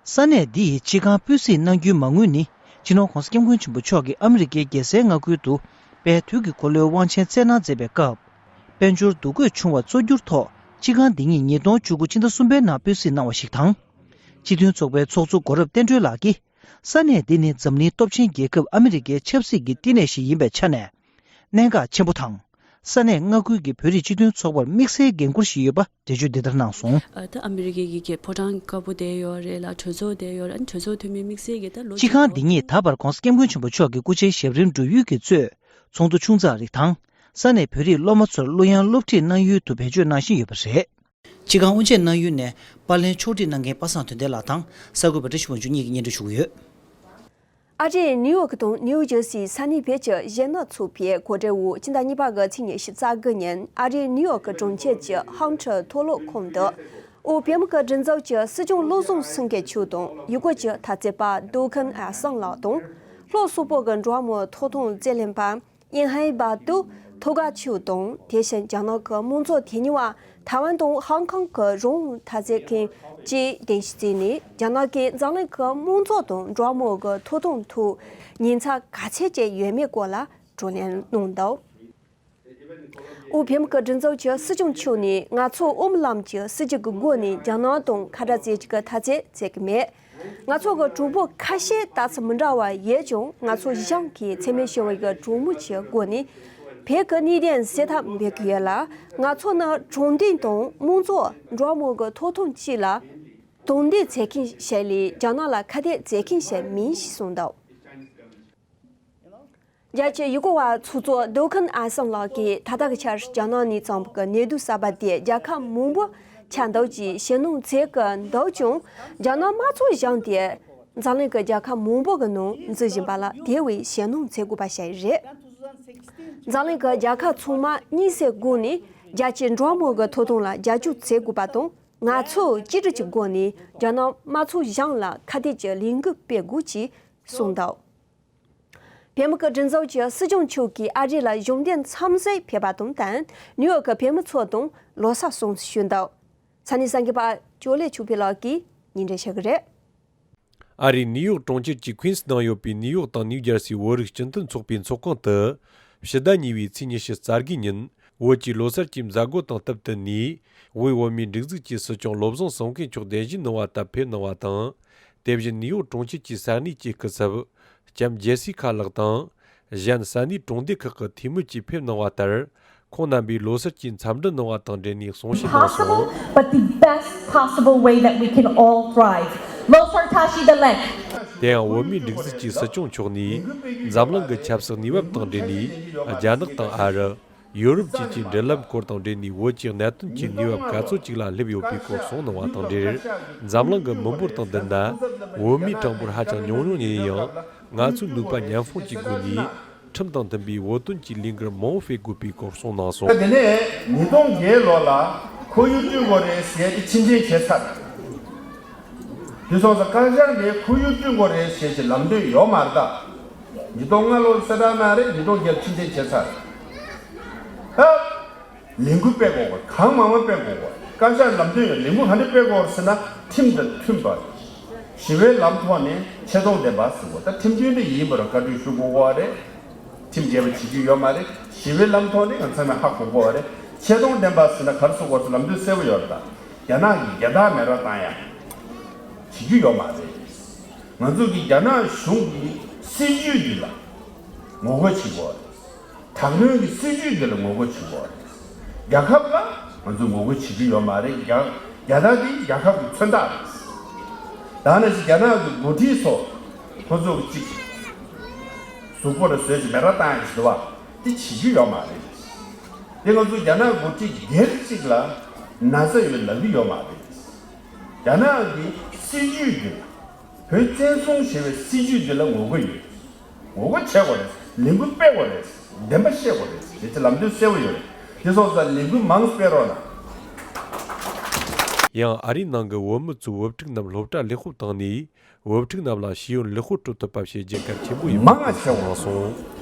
ས་གནས་འདི་ཡི་སྤྱི་ཁང་སྤུས་གཟིགས་གནང་རྒྱུའི་མ་དངུལ་ནི་སྤྱི་ནོར་༧གོང་ས་༧སྐྱབས་མགོན་ཆེན་པོ་མཆོག་གིས་ཨ་མི་རི་ཀའི་རྒྱལ་སའི་མངའ་ཁུལ་དུ་དཔལ་དུས་ཀྱི་འཁོར་ལོའི་དབང་ཆེན་སྩལ་གནང་མཛད་པའི་སྐབས། དཔལ་འབྱོར་འདུ་འགོད་བྱུང་བ་གཙོ་གྱུར་ཐོག་སྤྱི་ཁང་འདི་ཉིད་ཉིས་སྟོང་བཅུ་དགུ་ཕྱི་ཟླ་གསུམ་པའི་ནང་སྤུས་གཟིགས་གནང་བ་ཞིག་དང་། སྤྱི་མཐུན་ཚོགས་པའི་ཚོགས་གཙོ་སྒོ་རབ་བསྟན་སྒྲོལ་ལགས་ཀྱིས། ས་གནས་འདི་ནི་འཛམ་གླིང་སྟོབས་ཆེན་རྒྱལ་ཁབ་ཨ་མི་རི་ཀའི་ཆབ་སྲིད་ཀྱི་བསྟི་གནས་ཤིག་ཡིན་པའི་ཆ་ནས། གནད་འགག་ཆེན་པོ་དང་། ས་གནས་མངའ་ཁུལ་གྱི་བོད་རིགས་སྤྱི་མཐུན་ཚོགས་པར་དམིགས་བསལ་འགན་འཁུར་ཞིག་ཡོད་པ་འགྲེལ་བརྗོད་འདི་ལྟར་གནང་སོང་། ཨ། ད་ཨ་མི་རི་ཀའི་གི་གི་ཕོ་བྲང་དཀར་པོ་དེ་ཡོད་རེད་ལ། གྲོས་ཚོགས་དེ་ཡོད་རེད། ཨ་ནི་གྲོས་ཚོགས་འཐུས་མི་དམིགས་བསལ་གྱི་ད་ལོ་སྤྱི་ཁང་འདི་ཉིད་ད་བར་༧གོང་ས་༧སྐྱབས་མགོན་ཆེན་པོ་མཆོག་གི་སྐུ་ཕྱྭའི་ཞབས་རིམ་སྒྲུབ་ཡུལ་གྱི་གཙོས་ཚོགས་འདུ་ཆུང་ཙག་རིགས་དང་། ས་གནས་བོད་རིགས་སློབ་མ་ཚོར་གླུ་དབྱངས་སློབ་ཁྲིད་གནང་ཡུལ་དུ་བེད་སྤྱོད་གནང་བཞིན་ཡོད་པ་རེད། སྤྱི་ཁང་དབུ་འབྱེད་གནང་ཡུལ་ནས་པར་ལེན་ཕྱོགས་སྒྲིག་གནང་མཁན་པ་སངས་དོན་ལྡན་ལགས་དང་གསར་འགོད་པ་བཀྲ་ཤིས་དབང་ཕྱུག་གཉིས་ཀྱིས་སྙན་སྒྲོན་ཞུ་གི་ཡོད། ཨ་རིའི་ནིའུ་ཡོག་དང་ནིའུ་ཇར་སིའི་ས་གནས་བར་གྱི་གཞས་སྣ་ཚོགས་པའི་གོ་སྒྲིག་འོག་སྤྱི་ཟླ་གཉིས་པ་གི་ཚེས་ཉི་ཤུ་རྩ་དགུ་ཉིན་ཨ་རིའི་ནིའུ་ཡོག་གྲོང་ཁྱེར་གྱི་ཧམ་ཕྲུག་མཐོ་སློབ་ཁང་དུ། དབུས་བོད་མི་གི་སྒྲིག་འཛུགས་ཀྱི་སྲིད་སྐྱོང་བློ་བཟང་སེང་གེ་མཆོག་དང་ཡུ་གུར་གྱི་འཐབ་རྩོད་པ་ཏུའུ་ཁན་ཨ་སང་ལགས་དང་། ལྷོ་སོག་པོ་གི་འབྲོག་མི་ཐོབ་ཐང་རྩོད་ལེན་པ་ཡིན་ཧའེ་བ་ཏུ་ཐོ་ག་མཆོག་དང་། དེ་བཞིན་རྒྱ་ནག་གི་དམངས་གཙོ་དོན་གཉེར་བ། ཐའེ་ཝན་དང་ཧོང་ཀོང་གི་རང་དབང་འཐབ་རྩོད་མཁན་བཅས་གདན་ཞུ་བྱས་ནས། རྒྱ་ནག་གིས་འཛམ་གླིང་གི་དམངས་གཙོ་དང་འབྲོག་མི་གི་ཐོབ་ཐང་ཐོག་ཉེན་ཚབས་ག་ཚད་ཅིག་ཡོད་མེད་སྐོར་ལ་བགྲོ་གླེང་གནང་འདུག་དབུས་བོད་མི་གི་སྒྲིག་འཛུགས་ཀྱི་སྲིད་སྐྱོང་མཆོག་ནས། ང་ཚོ་དབུ་མའི་ལམ་གྱི་སྲིད་བྱུས་ཀྱི་སྒོ་ནས་རྒྱ་ནག་དང་ཁ་བྲལ་རྩེ་གཅིག་གི་འཐབ་རྩོད་བྱེད་ཀྱི་མེད། ང་ཚོ་གི་གྲོགས་པོ་ཁ་ཤས་ལྟ་ཚུལ་མི་འདྲ་བ་ཡོད་ཀྱང་། ང་ཚོ་གཞུང་གིས་འཚེ་མེད་ཞི་བའི་གི་གྲོས་མོལ་གྱི་སྒོ་ནས་བོད་ཀྱི་གནད་དོན་སེལ་ཐབས་འབད་ཀྱི་ཡོད་ལ། ང་ཚོ་ནི་དྲང་བདེན་དང་དམངས་གཙོ། འབྲོག་མི་གི་ཐོབ་ཐང་བཅས་ལ་དོ་སྣང་བྱེད་མཁན་ཞིག་ལས། རྒྱ་ནག་ལ་ཁ་གཏད་བྱེད་མཁན་ཞིག་མིན་ཞེས་གསུངས་འདུག་རྒྱལ་སྤྱིའི་ཡུ་གུར་བ་ཚོགས་གཙོ་ཏུའུ་ཁན་ཨ་སང་ལགས་ཀྱིས། ད་ལྟ་གི་ཆར་རྒྱ་ནག་ནས་བརྩམས་པའི་གནས་སྡུག་གསར་པ་དེ་རྒྱལ་ཁབ་མང་པོ་ཆགས་འདུག་ཅེས་ཞུ་གནང་མཛད་ཀྱི་འདུག་ཀྱང་། རྒྱ་ནག་དམངས་གཙོ་གཞུང་དེ་འཛམ་གླིང་གི་རྒྱལ་ཁབ་མང་པོ་གི་ནང་འཛུལ་བཞིན་པ་ལ་དེ་བས་ཞེད་སྣང་བྱེད་དགོས་པ་ཞིག་རེད། འཛམ་གླིང་གི་རྒྱལ་ཁབ་ཚང་མ་དམིགས་བསལ་སྒོ་ནས་རྒྱལ་སྤྱིའི་འབྲོག་མི་གི་ཐོབ་ཐང་ལ་རྒྱབ་སྐྱོར་བྱེད་དགོས་པ་དང་། ང་ཚོས་གཅིག་སྒྲིལ་གྱི་སྒོ་ནས་རྒྱ་ནག་དམངས་གཙོ་གཞུང་ལ་ཁ་གཏད་ཀྱི་ལས་འགུལ་སྤེལ་དགོས་ཅེས་གསུངས་འདུག་བོད་མི་གི་སྒྲིག་འཛུགས་ཀྱི་སྲིད་སྐྱོང་མཆོག་གིས་ཨ་རི་ལ་གཞུང་འབྲེལ་འཚམས་གཟིགས་ཕེབས་པ་དང་བསྟུན། ནིའུ་ཡོག་གི་བོད་མི་ཚོ་དང་ལོ་གསར་སྲུང་བརྩི་ཞུས་འདུག་ས་གནས་གསར་འགོད་པ་ཅོ་ལེ་ཆོས་འཕེལ་ལགས་ཀྱིས་སྙན་སྒྲོན་ཞུ་གི་རེད། ཨ་རིའི་ནིའུ་ཡོག་གྲོང་ཁྱེར་གྱི་ཁུན་སི་ནང་ཡོད་པའི་ནིའུ་ཡོག་དང་ནིའུ་ཇར་སིའི་བོད་རིགས་སྤྱི་མཐུན་ཚོགས་པའི་ཚོགས་ཁང་དུ། ཕྱི་ཟླ་གཉིས་པའི་ཚེས་ཉི་ཤུ་རྩ་དགུ་ཉིན། བོད་ཀྱི་ལོ་གསར་གྱི་མཛད་སྒོ་དང་སྟབས་བསྟུན་ནས། དབུས་བོད་མིའི་སྒྲིག་འཛུགས་ཀྱི་སྲིད་སྐྱོང་བློ་བཟང་སེང་གེ་མཆོག་གདན་ཞུ་གནང་བ་ལྟར་ཕེབས་གནང་བ་དང་། དེ་བཞིན་ནིའུ་ཡོག་གྲོང་ཁྱེར་གྱི་ས་གནས་ཀྱི་སྐུ་ཚབ། ལྕམ་ཇེ་སི་ཁ་ལགས་དང་། གཞན་ས་གནས་གྲོང་སྡེ་ཁག་གི་འཐུས་མི་བཅས་ཕེབས་གནང་བ་ལྟར། ཁོང་རྣམ་པས་ལོ་གསར་གྱི་འཚམས་འདྲི་གནང་བ་དང་འབྲེལ་ནས་གསུང་བཤད་གནང་སོང་། Possible, but the best possible way that we can all thrive. ལོ་གསར་བཀྲ་ཤིས་བདེ་ལེགས། དེ་ཡང་བོད་མིའི་སྒྲིག་འཛུགས་ཀྱི་སྲིད་སྐྱོང་མཆོག་ནས། འཛམ་གླིང་གི་ཆབ་སྲིད་གནས་བབ་དང་འབྲེལ་ནས། རྒྱ་ནག་དང་ཨ་རི། ཡོ་རོབ་བཅས་ཀྱི་འབྲེལ་ལམ་སྐོར་དང་འབྲེལ་ནས། བོད་ཀྱི་གནད་དོན་གྱི་གནས་བབ་ག་ཚོད་ཅིག་ལ་སླེབས་ཡོད་པའི་སྐོར་གསུངས་གནང་བ་དང་འབྲེལ། འཛམ་གླིང་གི་མི་འབོར་དང་བསྡུར་ན། བོད་མིའི་གྲངས་འབོར་ཧ་ཅང་ཉུང་ཉུང་ཡིན་ཡང་། ང་ཚོས་ནུས་པ་མཉམ་སྤུངས་ཀྱི་སྒོ་ནས། ཁྲིམས་དང་མཐུན་པའི་བོད་དོན་གྱི་ལས་འགུལ་མང་པོ་སྤེལ་དགོས་པའི་སྐོར་གསུངས་གནང་སོང་། དེ་ནས་ཉིས་སྟོང་བརྒྱད་ལོ་ལ་ཁོར་ཡུག་བསྐྲུན་དགོས་རེད་ཟེར་ཏེ་ཕྱིར་འཐེན་བྱས་ཚར། དེ་སོང་ཙང་བཀའ་ཤག་ནས་ཁོར་ཡུག་བསྐྲུན་དགོས་རེད་ཟེར་གྱི་ལམ་སྟོན་ཡོད་མ་རེད་ད། ཉིས་སྟོང་ལྔ་ལོར་གསལ་བསྒྲགས་གནང་རེད། ཉིས་སྟོང་བརྒྱད་ཕྱིར་འཐེན་བྱས་ཚར། ཨ། ལས་འགུལ་སྤེལ་དགོས་པ་གང་མང་མང་སྤེལ་དགོས་པ། བཀའ་ཤག་ལམ་སྟོན་ཡང་ལས་འགུལ་ག་འདྲ་སྤེལ་དགོས་ཟེར་ན། ཁྲིམས་དང་མཐུན་པ། ཞི་བའི་ལམ་ཐོག་ནས་ཆེ་མཐོང་ལྡན་པ་ཟེར་བ་ད་ཁྲིམས་མཐུན་དེ་ཡིན་པར་བཀའ་འཁྲོལ་ཞུ་དགོས་པ་རེད། ཁྲིམས་འགལ་བ་བྱེད་རྒྱུ་ཡོད་མ་རེད། ཞི་བའི་ལམ་ཐོག་ནས་ང་ཚང་མས་ཧ་གོ་དགོས་པ་རེད། ཆེ་མཐོང་ལྡན་པ་ཟེར་ན་ག་རེ་ཟེར་དགོས་ཟེར་ལམ་སྟོན་གསལ་པོ་ཡོད་རེད་ད། རྒྱ་ནག་གིས་རྒྱལ་དར་མེ་ར་བཏང་ཡ་བྱེད་རྒྱུ་ཡོད་མ་རེད། ང་ཚོ་གིས་རྒྱ་ནག་གཞུང་གི་སྲིད་ཇུས་འདི་ལ་ངོ་རྒོལ་བྱེད་དགོས་པ་རེད། དྲག་གནོན་གྱི་སྲིད་ཇུས་འདི་ལ་ངོ་རྒོལ་བྱེད་དགོས་པ་རེད། རྒྱལ་ཁབ་ལ་ང་ཚོས་ངོ་རྒོལ་བྱེད་ཀྱི་ཡོད་མ་རེད། རྒྱ་རྒྱལ་དར་འདི་རྒྱལ་ཁབ་ཀྱི་མཚོན་རྟགས་རེད། ད་ནང་བཞིན་རྒྱ་ནག་གི་འགོ་ཁྲིད་ཚོ་ཁོ་ཚོ་གི་གཅིག་གཟུགས་པོ་ལ་བཟོས་ཀྱི་མེ་ར་བཏང་ཡ་ཞིག་འདུག་བ་འདི་བྱེད་ཀྱི་ཡོད་མ་རེད། དེ་ང་ཚོ་རྒྱ་ནག་འགོ་ཁྲིད་སྒེར་གཅིག་ལ་ན་ཚ་ཡོད་ལབ་ཀྱི་ཡོད་མ་རེད། རྒྱ་ནག་གི་སྲིད་ཇུས་འདི་ལ་བོད་བཙན་བཟུང་བྱས་པའི་སྲིད་ཇུས་འདི་ལ་ངོ་རྒོལ་ཡོད། ངོ་རྒོལ་བྱེད་དགོས་རེད། ལས་འགུལ་སྤེལ་དགོས་རེད། བདེན་པ་བཤད་དགོས་རེད། དེ་ཚོ་ལམ་སྟོན་གསལ་པོ་ཡོད་རེད། དེ་སོང་ཙང་ལས་འགུལ་མང་སྤེལ་རོགས་གནང་། ཡང་ཨ་རིའི་ནང་གི་བོད་མི་ཚོའི་བུ་ཕྲུག་རྣམས་སློབ་གྲྭར་ལེགས་པོ་བཏང་ནས་བུ་ཕྲུག་རྣམས་ལ་ཤེས་ཡོན་ལེགས་པོ་སྤྲོད་ཐུབ་པ་བྱེད་རྒྱུ་གལ་ཆེན་པོ་ཡིན་པ་མང་ང་ཆེ་བོ་གསུངས་སོང་།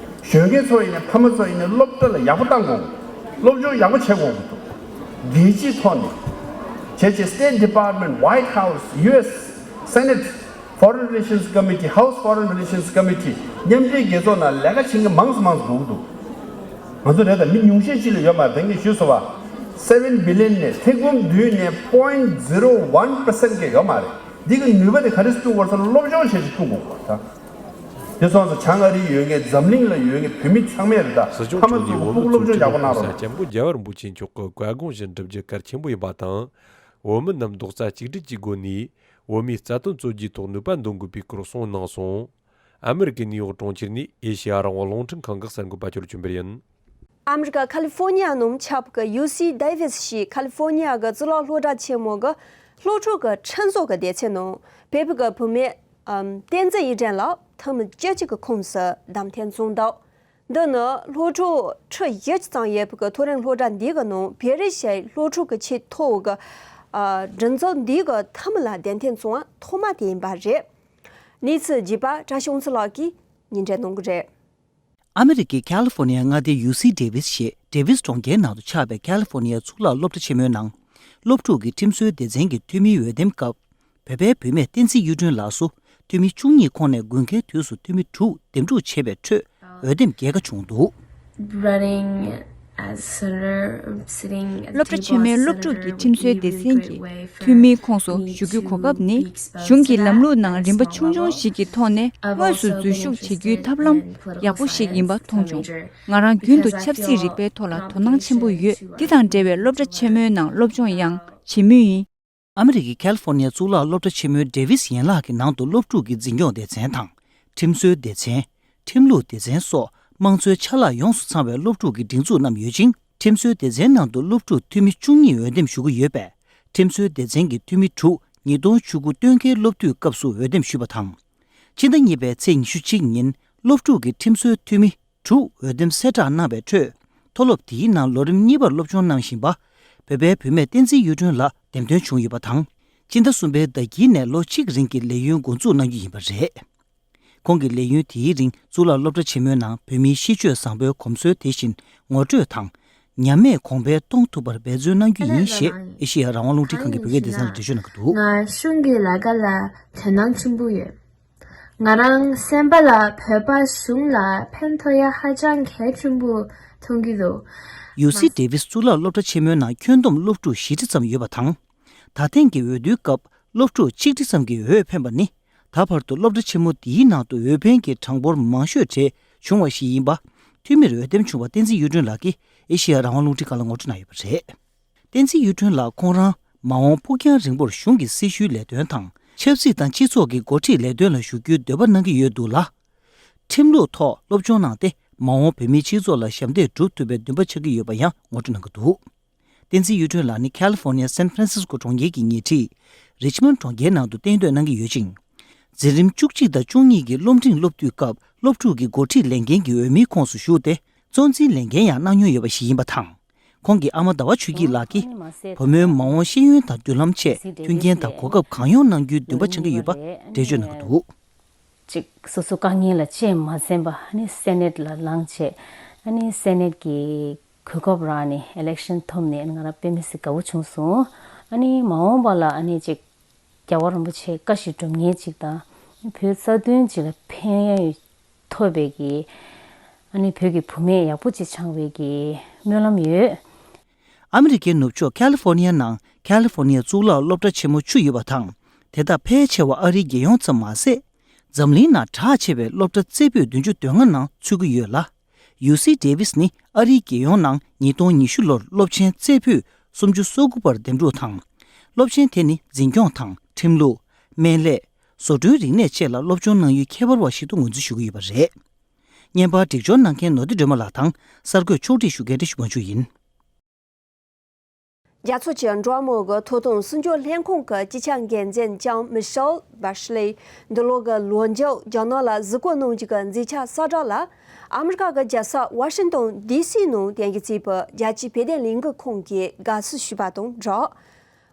གཞོན་སྐྱེས་ཚོ་ཡིན་ན་ཕ་མ་ཚོ་ཡིན་ན་སློབ་གྲྭ་ལ་ཡག་པོ་བཏང་དགོས། སློབ་སྦྱོང་ཡག་པོ་བྱེད་དགོས་ཀྱི་འདུག་རྒྱལ་སྤྱིའི་ཐོག་ནས་བྱས་རྗེས་State Department, White House, U S Senate Foreign Relations Committee, House Foreign Relations Committee མཉམ་འབྲེལ་རྒྱལ་ཚོགས་ནང་ལས་ཀ་བྱེད་མཁན་མང་ཙམ་མང་ཙམ་དགོས་ཀྱི་འདུག་ང་ཚོ་རེད་ད་མི་ཉུང་ཤས་ཅིག་ལ་ཡོད་མ་རེད། དེང་གི་ཞུས་སོང་བ་seven billion ནས་ཐེར་འབུམ་བདུན་ནས་point zero one percent གི་ཡོད་མ་རེད། འདི་གི་ནུས་པ་དེ་ག་རེ་བསྐྲུན་དགོས་ཟེར་ན་སློབ་སྦྱོང་བྱས་ཏེ་བསྐྲུན་དགོས་པ་ད། དེ་སོང་ཙང་བྱང་ཨ་རིའི་ཡོད་མཁན་འཛམ་གླིང་ལ་ཡོད་མཁན་བོད་མི་ཚང་མས་རེད་ད། སྲིད་སྐྱོང་ཕ་མ་མཆོག་ནས་ཚོ་བོད་སྤུ་གུ་མི་སློབ་སྦྱོང་ཚོའི་ཡག་པོ་གནང་རོགས། སྐྱབས་མགོན་རྒྱལ་བ་རིན་པོ་ཆེ་མཆོག་གི་བཀའ་དགོངས་བཞིན་བསྒྲུབ་རྒྱུ་གལ་ཆེན་པོ་ཡིན་པ་དང་། བོད་མི་རྣམས་རྡོག་རྩ་གཅིག་སྒྲིལ་གྱི་སྒོ་ནས་བོད་མིའི་རྩ་དོན་རྩོད་རྒྱུའི་ཐོག་ནུས་པ་འདོན་དགོས་པའི་སྐོར་གསུངས་གནང་སོང་། ཨ་མི་རི་ཀའི་ནིའུ་ཡོག་གྲོང་ཁྱེར་ནས་ཨེ་ཤེ་ཡ་རང་དབང་རླུང་འཕྲིན་ཁང་གི་གསར་འགོད་པ་ཅོ་ལི་ཆོས་འཕེལ་ཡིན། ཨ་མི་རི་ཀ་ཁ་ལི་ཧྥོ་ནི་ཡ་ནང་ཁྱབ་ཀྱི་ཡུ་སི་ཌེ་ཝིས་ཞེས་ཁ་ལི་ཧྥོ་ནི་ཡ་གི་གཙུག་ལག་སློབ་གྲྭ་ཆེན་མོ་གི་སློབ་ཕྲུག་གི་ཁྲིམས་བཟོ་གི་སྡེ་ཚན་ནང་བོད་པའི་གི་བུད་མེད་ཨམ་བསྟན་འཛིན་ཡིག་ཕྲེང་ལགས་ཐེངས་མ་བཅུ་གཅིག་གི་ཁོངས་སུ་བདམས་ཐོན་བྱུང་འདུག་འདི་ནི་སློབ་ཕྲུག་ཁྲི་བཞི་ཙམ་ཡོད་པའི་གི་མཐོ་རིམ་སློབ་གྲྭ་འདི་གི་ནང་བོད་རིགས་ཞེས་སློབ་ཕྲུག་གི་ཆེས་མཐོ་བའི་གི་ཨ་མགྲིན་ཚབ་འདི་གི་ཐེངས་མ་ལ་བདམས་ཐོན་བྱུང་བ་ཐོག་མ་དེ་ཡིན་པ་རེད། གནས་ཚུལ་རྒྱས་པ་བཀྲ་ཤིས་དབང་ཕྱུག་ལགས་ཀྱིས་སྙན་སྒྲོན་གནང་གི་རེད། ཨ་མི་རི་ཀའི་ཁ་ལི་ཧྥོ་ནི་ཡ་མངའ་སྡེའི་ཡུ་སི་ཌེ་ཝིས་ཞེས་ཌེ་ཝིས་གྲོང་ཁྱེར་ནང་དུ་ཆགས་པའི་ཁ་ལི་ཧྥོ་ནི་ཡ་གཙུག་ལག་སློབ་གྲྭ་ཆེན་མོའི་ནང་། སློབ་ཕྲུག་གི་ཁྲིམས་བཟོའི་སྡེ་ཚན་གྱི་འཐུས་མིའི་འོས་འདེམས་སྐབས། བོད་པའི་བུད་མེད་བསྟན་འཛིན་གཡུ་སྒྲོན་ལགས་སུ་འཐུས་མི་བཅུ་གཉིས་ཁོངས་ནས་དགུན་ཁའི་དུས་སུ་འཐུས་མི་དྲུག་འདེམས་སྒྲུག་བྱས་པའི་ཁྲོད་འོས་འདེམས་རྒྱལ་ཁ་བྱུང་འདུག Running as senator, sitting at the སློབ་གྲྭ་ཆེན་མོའི་སློབ་ཕྲུག་གི་ཁྲིམས་བཟོའི་སྡེ་ཚན་གྱི་འཐུས་མིའི་ཁོངས་སུ་ཞུགས་རྒྱུའི་གོ་སྐབས་ནི་གཞུང་གི་ལམ་ལུགས་ནང་རིམ་པ་ཆུང་ཆུང་ཞིག་གི་ཐོག་ནས་དངོས་སུ་འཛུལ་ཞུགས་བྱེད་རྒྱུའི་ཐབས་ལམ་ཡག་པོ་ཞིག་ཡིན་པ་མཐོང་བྱུང་། ང་རང་རྒྱུན་དུ་ཆབ་སྲིད་རིག་པའི་ཐོག་ལ་དོ་སྣང་ཆེན་པོ་ཡོད། འདི་དང་འབྲེལ་བའི་སློབ་གྲྭ་ཆེན་མོའི་ནང་སློབ་སྦྱོང་ཡང་བྱེད་མུས་ཡིན། ཨ་མི་རི་ཀའི་ཁ་ལི་ཧྥོ་ནི་ཡ་གཙུག་ལག་སློབ་གྲྭ་ཆེན་མོའི་ཌེ་ཝིས་ཡན་ལག་གི་ནང་དུ་སློབ་ཕྲུག་གི་འཛིན་སྐྱོང་སྡེ་ཚན་དང་། ཁྲིམས་བཟོའི་སྡེ་ཚན། ཁྲིམས་ལུགས་སྡེ་ཚན་སོགས་དམངས་གཙོའི་ཆ་ལག་ཡོངས་སུ་ཚང་བའི་སློབ་ཕྲུག་གི་སྒྲིག་འཛུགས་རྣམས་ཡོད་ཅིང་། ཁྲིམས་བཟོའི་སྡེ་ཚན་ནང་དུ་སློབ་ཕྲུག་འཐུས་མི་བཅུ་གཉིས་འོས་འདེམས་ཞུ་གི་ཡོད་པས། ཁྲིམས་བཟོའི་སྡེ་ཚན་གྱི་འཐུས་མི་དྲུག་ཉིས་སྟོང་བཅུ་དགུ་སྟོན་ཁའི་སློབ་དུས་སྐབས་སུ་འོས་འདེམས་ཞུས་པ་དང་། ཕྱི་ཟླ་གཉིས་པའི་ཚེས་ཉི་ཤུ་གཅིག་ཉིན་སློབ་ཕྲུག་གི་ཁྲིམས་བཟོའི་འཐུས་མི་དྲུག་འོས་འདེམས་གསལ་བསྒྲགས་གནང་བའི་ཁྲོད། མཐོ་སློབ་དེའི་ནང་ལོ་རིམ་གཉིས་པར་སློབ་སྦྱོང་གནང་བཞིན་པ། བོད་པའི་བུད་མེད་བསྟན་འཛིན་གཡུ་སྒྲོན་ལགས་འདེམས་ཐོན་བྱུང་ཡོད་པ་དང་། སྤྱི་ཟླ་གསུམ་པའི་ཟླ་དཀྱིལ་ནས་ལོ་གཅིག་རིང་གི་ལས་ཡུན་འགོ་འཛུགས་གནང་རྒྱུ་ཡིན་པ་རེད། ཁོང་གིས་ལས་ཡུན་དེའི་རིང་གཙུག་ལག་སློབ་གྲྭ་ཆེན་མོའི་ནང་བོད་མིའི་གཤིས་སྤྱོད་བཟང་པོའི་གོམས་སྲོལ་དེ་བཞིན་ངོ་སྤྲོད་དང་། ཉམས་མེད་གོང་འཕེལ་གཏོང་ཐུབ་པར་འབད་བརྩོན་གནང་རྒྱུ་ཡིན་ཞེས་ཨེ་ཤེ་ཡ་རང་དབང་རླུང་འཕྲིན་ཁང་གི་བོད་སྐད་སྡེ་ཚན་ལ་འགྲེལ་བརྗོད་གནང་གི་འདུག་ང་གཞུང་གི་ལས་ཀ་ལ་དོ་སྣང་ཆེན་པོ་ཡོད། ང་རང་སེམས་པ་ལ་བོད་པ་གཞུང་ལ་ཕན་ཐོགས་ཡ་ཧ་ཅང་གལ་ཆེན་པོ་མཐོང་གི་འདུག་ཡུ་སི་ཌེ་ཝིས་གཙུག་ལག་སློབ་གྲྭ་ཆེན་མོའི་ནང་ཁྱོན་བསྡོམས་སློབ་ཕྲུག་བཞི་ཁྲི་ཙམ་ཡོད་པ་དང་། ད་ཐེངས་ཀྱི་འོས་བསྡུའི་སྐབས་སློབ་ཕྲུག་གཅིག་ཁྲི་ཙམ་གྱིས་འོས་འཕེན་པ་ནི། ད་བར་དུ་སློབ་གྲྭ་ཆེན་མོ་འདིའི་ནང་དུ་འོས་འཕེན་གྱི་གྲངས་འབོར་མང་ཤོས་གྲས་བྱུང་བ་ཞིག་ཡིན་པ། འཐུས་མིར་འོས་འདེམས་བྱུང་བ་བསྟན་འཛིན་གཡུ་སྒྲོན་ལགས་ཀྱིས་ཨེ་ཤེ་ཡ་རང་དབང་རླུང་འཕྲིན་ཁང་ལ་ངོ་སྤྲོད་གནང་ཡོད་པ་རེད། བསྟན་འཛིན་གཡུ་སྒྲོན་ལགས་ཁོང་རང་མ་འོངས་ཕུགས་རྒྱང་རིང་པོར་གཞུང་གི་སྲི་ཞུའི་ལས་དོན་དང་ཆབ་སྲིད་དང་སྤྱི་ཚོགས་ཀྱི་འགོ་ཁྲིད་ལས་དོན་ལ་ཞུགས་རྒྱུའི་འདོད་པ་གནང་གི་ཡོད་འདུག་ལ། ཁྲིམས་ལུགས་ཐོག་སློབ་སྦྱོང་གནང་སྟེ་མ་འོངས་བོད་མིའི་སྤྱི་ཚོགས་ལ་ཞབས་འདེགས་སྒྲུབ་ཐུབ་པའི་འདུན་པ་ཆགས་ཀྱི་ཡོད་པ་ཡང་ངོ་སྤྲོད་གནང་གི་འདུག་བསྟན་འཛིན་གཡུ་སྒྲོན་ལགས་ནི་ཁ་ལི་ཧྥོ་ནི་ཡ་སན་ཧྥ་རན་སིས་ཀོ་གྲོང་ཁྱེར་གྱི་ཉེ་འཁྲིས་རིཆ་མོན་གྲོང་ཁྱེར་ནང་དུ་གཏན་སྡོད་གནང་གི་ཡོད་ཅིང་། འཛིན་རིམ་བཅུ་གཅིག་དང་བཅུ་གཉིས་ཀྱི་སློབ་འབྲིང་སློབ་དུས་སྐབས་སློབ་ཕྲུག་གི་འགོ་ཁྲིད་ལས་འགན་གྱི་འོས་མིའི་ཁོངས་སུ་ཞུགས་ཏེ་གཙོ་འཛིན་ལས་འགན་ཡང་གནང་མྱོང་ཡོད་པ་ཞིག་ཡིན་པ་དང་། ཁོང་གི་ཨ་མ་ཟླ་བ་ཆོས་སྐྱིད་ལགས་ཀྱིས་བུ་མོའི་མ་འོངས་ཤེས་ཡོན་དང་མདུན་ལམ་ཆེད་མཐུན་རྐྱེན་དང་གོ་སྐབས་གང་ཡོང་གནང་རྒྱུའི་འདུན་པ་འཆང་གི་ཡོད་པ་འགྲེལ་བརྗོད་གནང་གི་འདུག་ཅིག་སོ་སོ་དཀའ་ངལ་ལ་སྤྱད་མ་ཟིན་པ་ནི་སེ་ནེ་ཊི་ལ་ལངས་བྱས་ནི་སེ་ནེ་ཊི་གི་གོ་སྐབས་རག་ནས་ཨི་ལེག་ཤན་ཐོབ་ནས་ང་རང་དཔེ་མི་སྲིད་དགའ་བོ་བྱུང་སོང་། ཨ་ནི་མ་འོངས་པ་ལ་ཨ་ནི་ཅིག་ རྒྱལ་བ་རིན་པོ་ཆེ་བཀའ་ཞིག་སྒྲུབ་མཁན་ཅིག་དང་། བོད་རྩ་དོན་ཅིག་ལ་ཕན་ཡོན་ཐོབ་པའི་གི། ཨ་ནི་བོད་ཀྱི་བུད་མེད་ཡག་པོ་ཅིག་ཆགས་པའི་གི་སྨོན་ལམ་ཡོད། ཨ་མི་རི་ཀའི་ནུབ་ཕྱོགས་ཁ་ལི་ཧྥོ་ནི་ཡ་ནང་ཁ་ལི་ཧྥོ་ནི་ཡ་གཙུག་ལག་སློབ་གྲྭ་ཆེན་མོ་བཅུ་ཡོད་པ་དང་། དེ་དག་ཕལ་ཆེ་བ་ཨ་རིའི་རྒྱལ་ཡོངས་ཙམ་མ་ཟད། འཛམ་གླིང་ནང་གྲགས་ཆེ་བའི་སློབ་གྲྭ་རྩེ་ཕུད་བདུན་ཅུ་དོན་ལྔ་ནང་ཚུད་ཀྱི་ཡོད་ལ། ཡུ་སི་ཌེ་ཝིས་ནི་ཨ་རིའི་རྒྱལ་ཡོངས་ནང་ཉིས་སྟོང་ཉི་ཤུ་ལོར་སློབ་ཆེན་རྩེ་ཕུད་སུམ་ཅུ་སོ་དགུ་པར་འདེམས་སྒྲུག་དང་། སློབ་ཆེན་དེ་ནི་འཛིན་སྐྱོང་དང་ཁྲིམས་ལུགས། སྨན་ལས། བཟོ་སྐྲུན་རིག་གནས་བཅས་ལ་སློབ་སྦྱོང་གནང་ཡུལ་ཁྱད་པར་བ་ཞིག་ཏུ་ངོས་འཛིན་ཞུ་གི་ཡོད་པ་རེད། བརྙན་པར་སྒྲིག་སྦྱོར་གནང་མཁན་ནོར་བདེ་སྒྲོལ་མ་ལགས་དང་གསར་འགོད་ཕྱོགས་སྒྲིག་ཞུ་མཁན་བཀྲ་ཤིས་དབང་ཕྱུག་ཡིན། རྒྱ་ཚོགས་ཀྱི་འགྲོ་བ་མིའི་ཐོབ་ཐང་སྲུང་སྐྱོབ་ལྷན་ཁང་གི་སྤྱི་ཁྱབ་འགན་འཛིན་ལྕམ་མི་ཤེལ་བྷ་ཤི་ལེ་འདི་ལོ་གི་ལོ་མཇུག་རྒྱ་ནག་ལ་གཟིགས་སྐོར་གནང་རྒྱུ་གི་མཛད་འཆར་གསལ་བསྒྲགས་ལ། ཨ་མི་རི་ཀ་གི་རྒྱལ་ས་ཝ་ཤིང་ཏོན་ཌི་སི་ནང་རྟེན་གཞི་བྱས་པའི་རྒྱལ་སྤྱིའི་བོད་དོན་ལས་འགུལ་ཁང་གིས་དགའ་བསུ་ཞུས་པ་དང་སྦྲགས།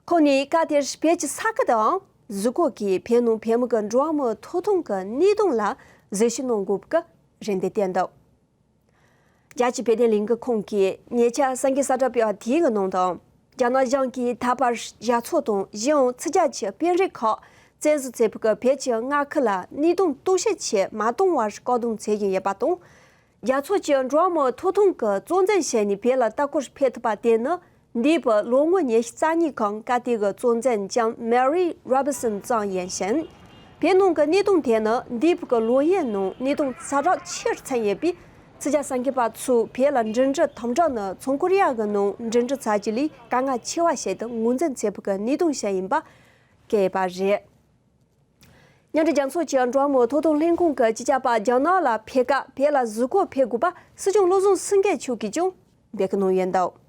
ཁོང་ནས་སྐབས་དེར་བོད་ཀྱི་ས་ཁུལ་དང་གཟིགས་སྐོར་གྱིས་བོད་ནང་བོད་མི་གི་འགྲོ་བ་མིའི་ཐོབ་ཐང་གི་གནས་སྟངས་ལ་གཟིགས་ཞིབ་གནང་དགོས་པའི་རེ་འདུན་བསྟན་འདུག། རྒྱལ་སྤྱིའི་བོད་དོན་ལས་འགུལ་ཁང་གིས་ཉེ་ཆར་གསར་འགོད་གསལ་བསྒྲགས་སྤེལ་བ་དེའི་ནང་དུ། རྒྱ་ནག་གཞུང་གིས་ད་བར་རྒྱ་ཚོགས་དང་གཞན་ཡང་ཕྱི་རྒྱལ་གྱི་དཔོན་རིགས་ཁག་བཙན་འཛུལ་བྱས་པའི་བོད་ཀྱི་མངའ་ཁུལ་ལ་གནས་སྟངས་སྟོབས་ཤུགས་ཆེ་མ་གཏོང་བར་བཀག་སྡོམ་བྱེད་བཞིན་ཡོད་པ་དང་། རྒྱ་ཚོགས་ཀྱི་འགྲོ་བ་མིའི་ཐོབ་ཐང་གི་གཙོ་འཛིན་བྱས་ནས་བོད་ལ་ལྟ་སྐོར་ཕེབས་ཐུབ་པ་དེ་ནི། འདས་པའི་ལོ་ངོ་ཉི་ཤུ་རྩ་གཉིས་གོང་སྐབས་དེ་གི་གཙོ་འཛིན་ལྕམ་མེ་རི་རོ་བྷར་སོན་ཙམ་ཡིན་ཞིང་། བོད་ནང་གི་གནས་སྟངས་དེ་ནི་འདས་པའི་ལོ་ཡི་ནང་གནས་སྟངས་ཛ་དྲག་ཆེ་རུ་ཕྱིན་ཡོད་པས། ཕྱི་རྒྱལ་གསར་འགོད་པ་ཚོས་བོད་ལ་འགྲིམ་འགྲུལ་དམ་དྲག་ནི་བྱང་ཀོ་རི་ཡ་གི་ནང་འགྲིམ་འགྲུལ་བྱ་རྒྱུ་ལས་དཀའ་ངལ་ཆེ་བ་ཞིག་ཏུ་ངོས་འཛིན་བྱེད་པའི་གནས་སྟངས་ཤིག་ཡིན་པ་བཀོད་ཡོད་པ་རེད། མཉམ་འབྲེལ་རྒྱལ་ཚོགས་ཀྱི་འགྲོ་བ་མིའི་ཐོབ་ཐང་ལྷན་ཁང་གི་སྤྱི་ཁྱབ་པ་རྒྱ་ནག་ལ་ཕེབས་སྐབས་བོད་ལ་གཟིགས་སྐོར་ཕེབས་དགོས་པ་སྲིད་སྐྱོང་བློ་བཟང་སེང་གེ་མཆོག་གིས་ཀྱང་འབོད་སྐུལ་གནང་ཡོད་འདུག།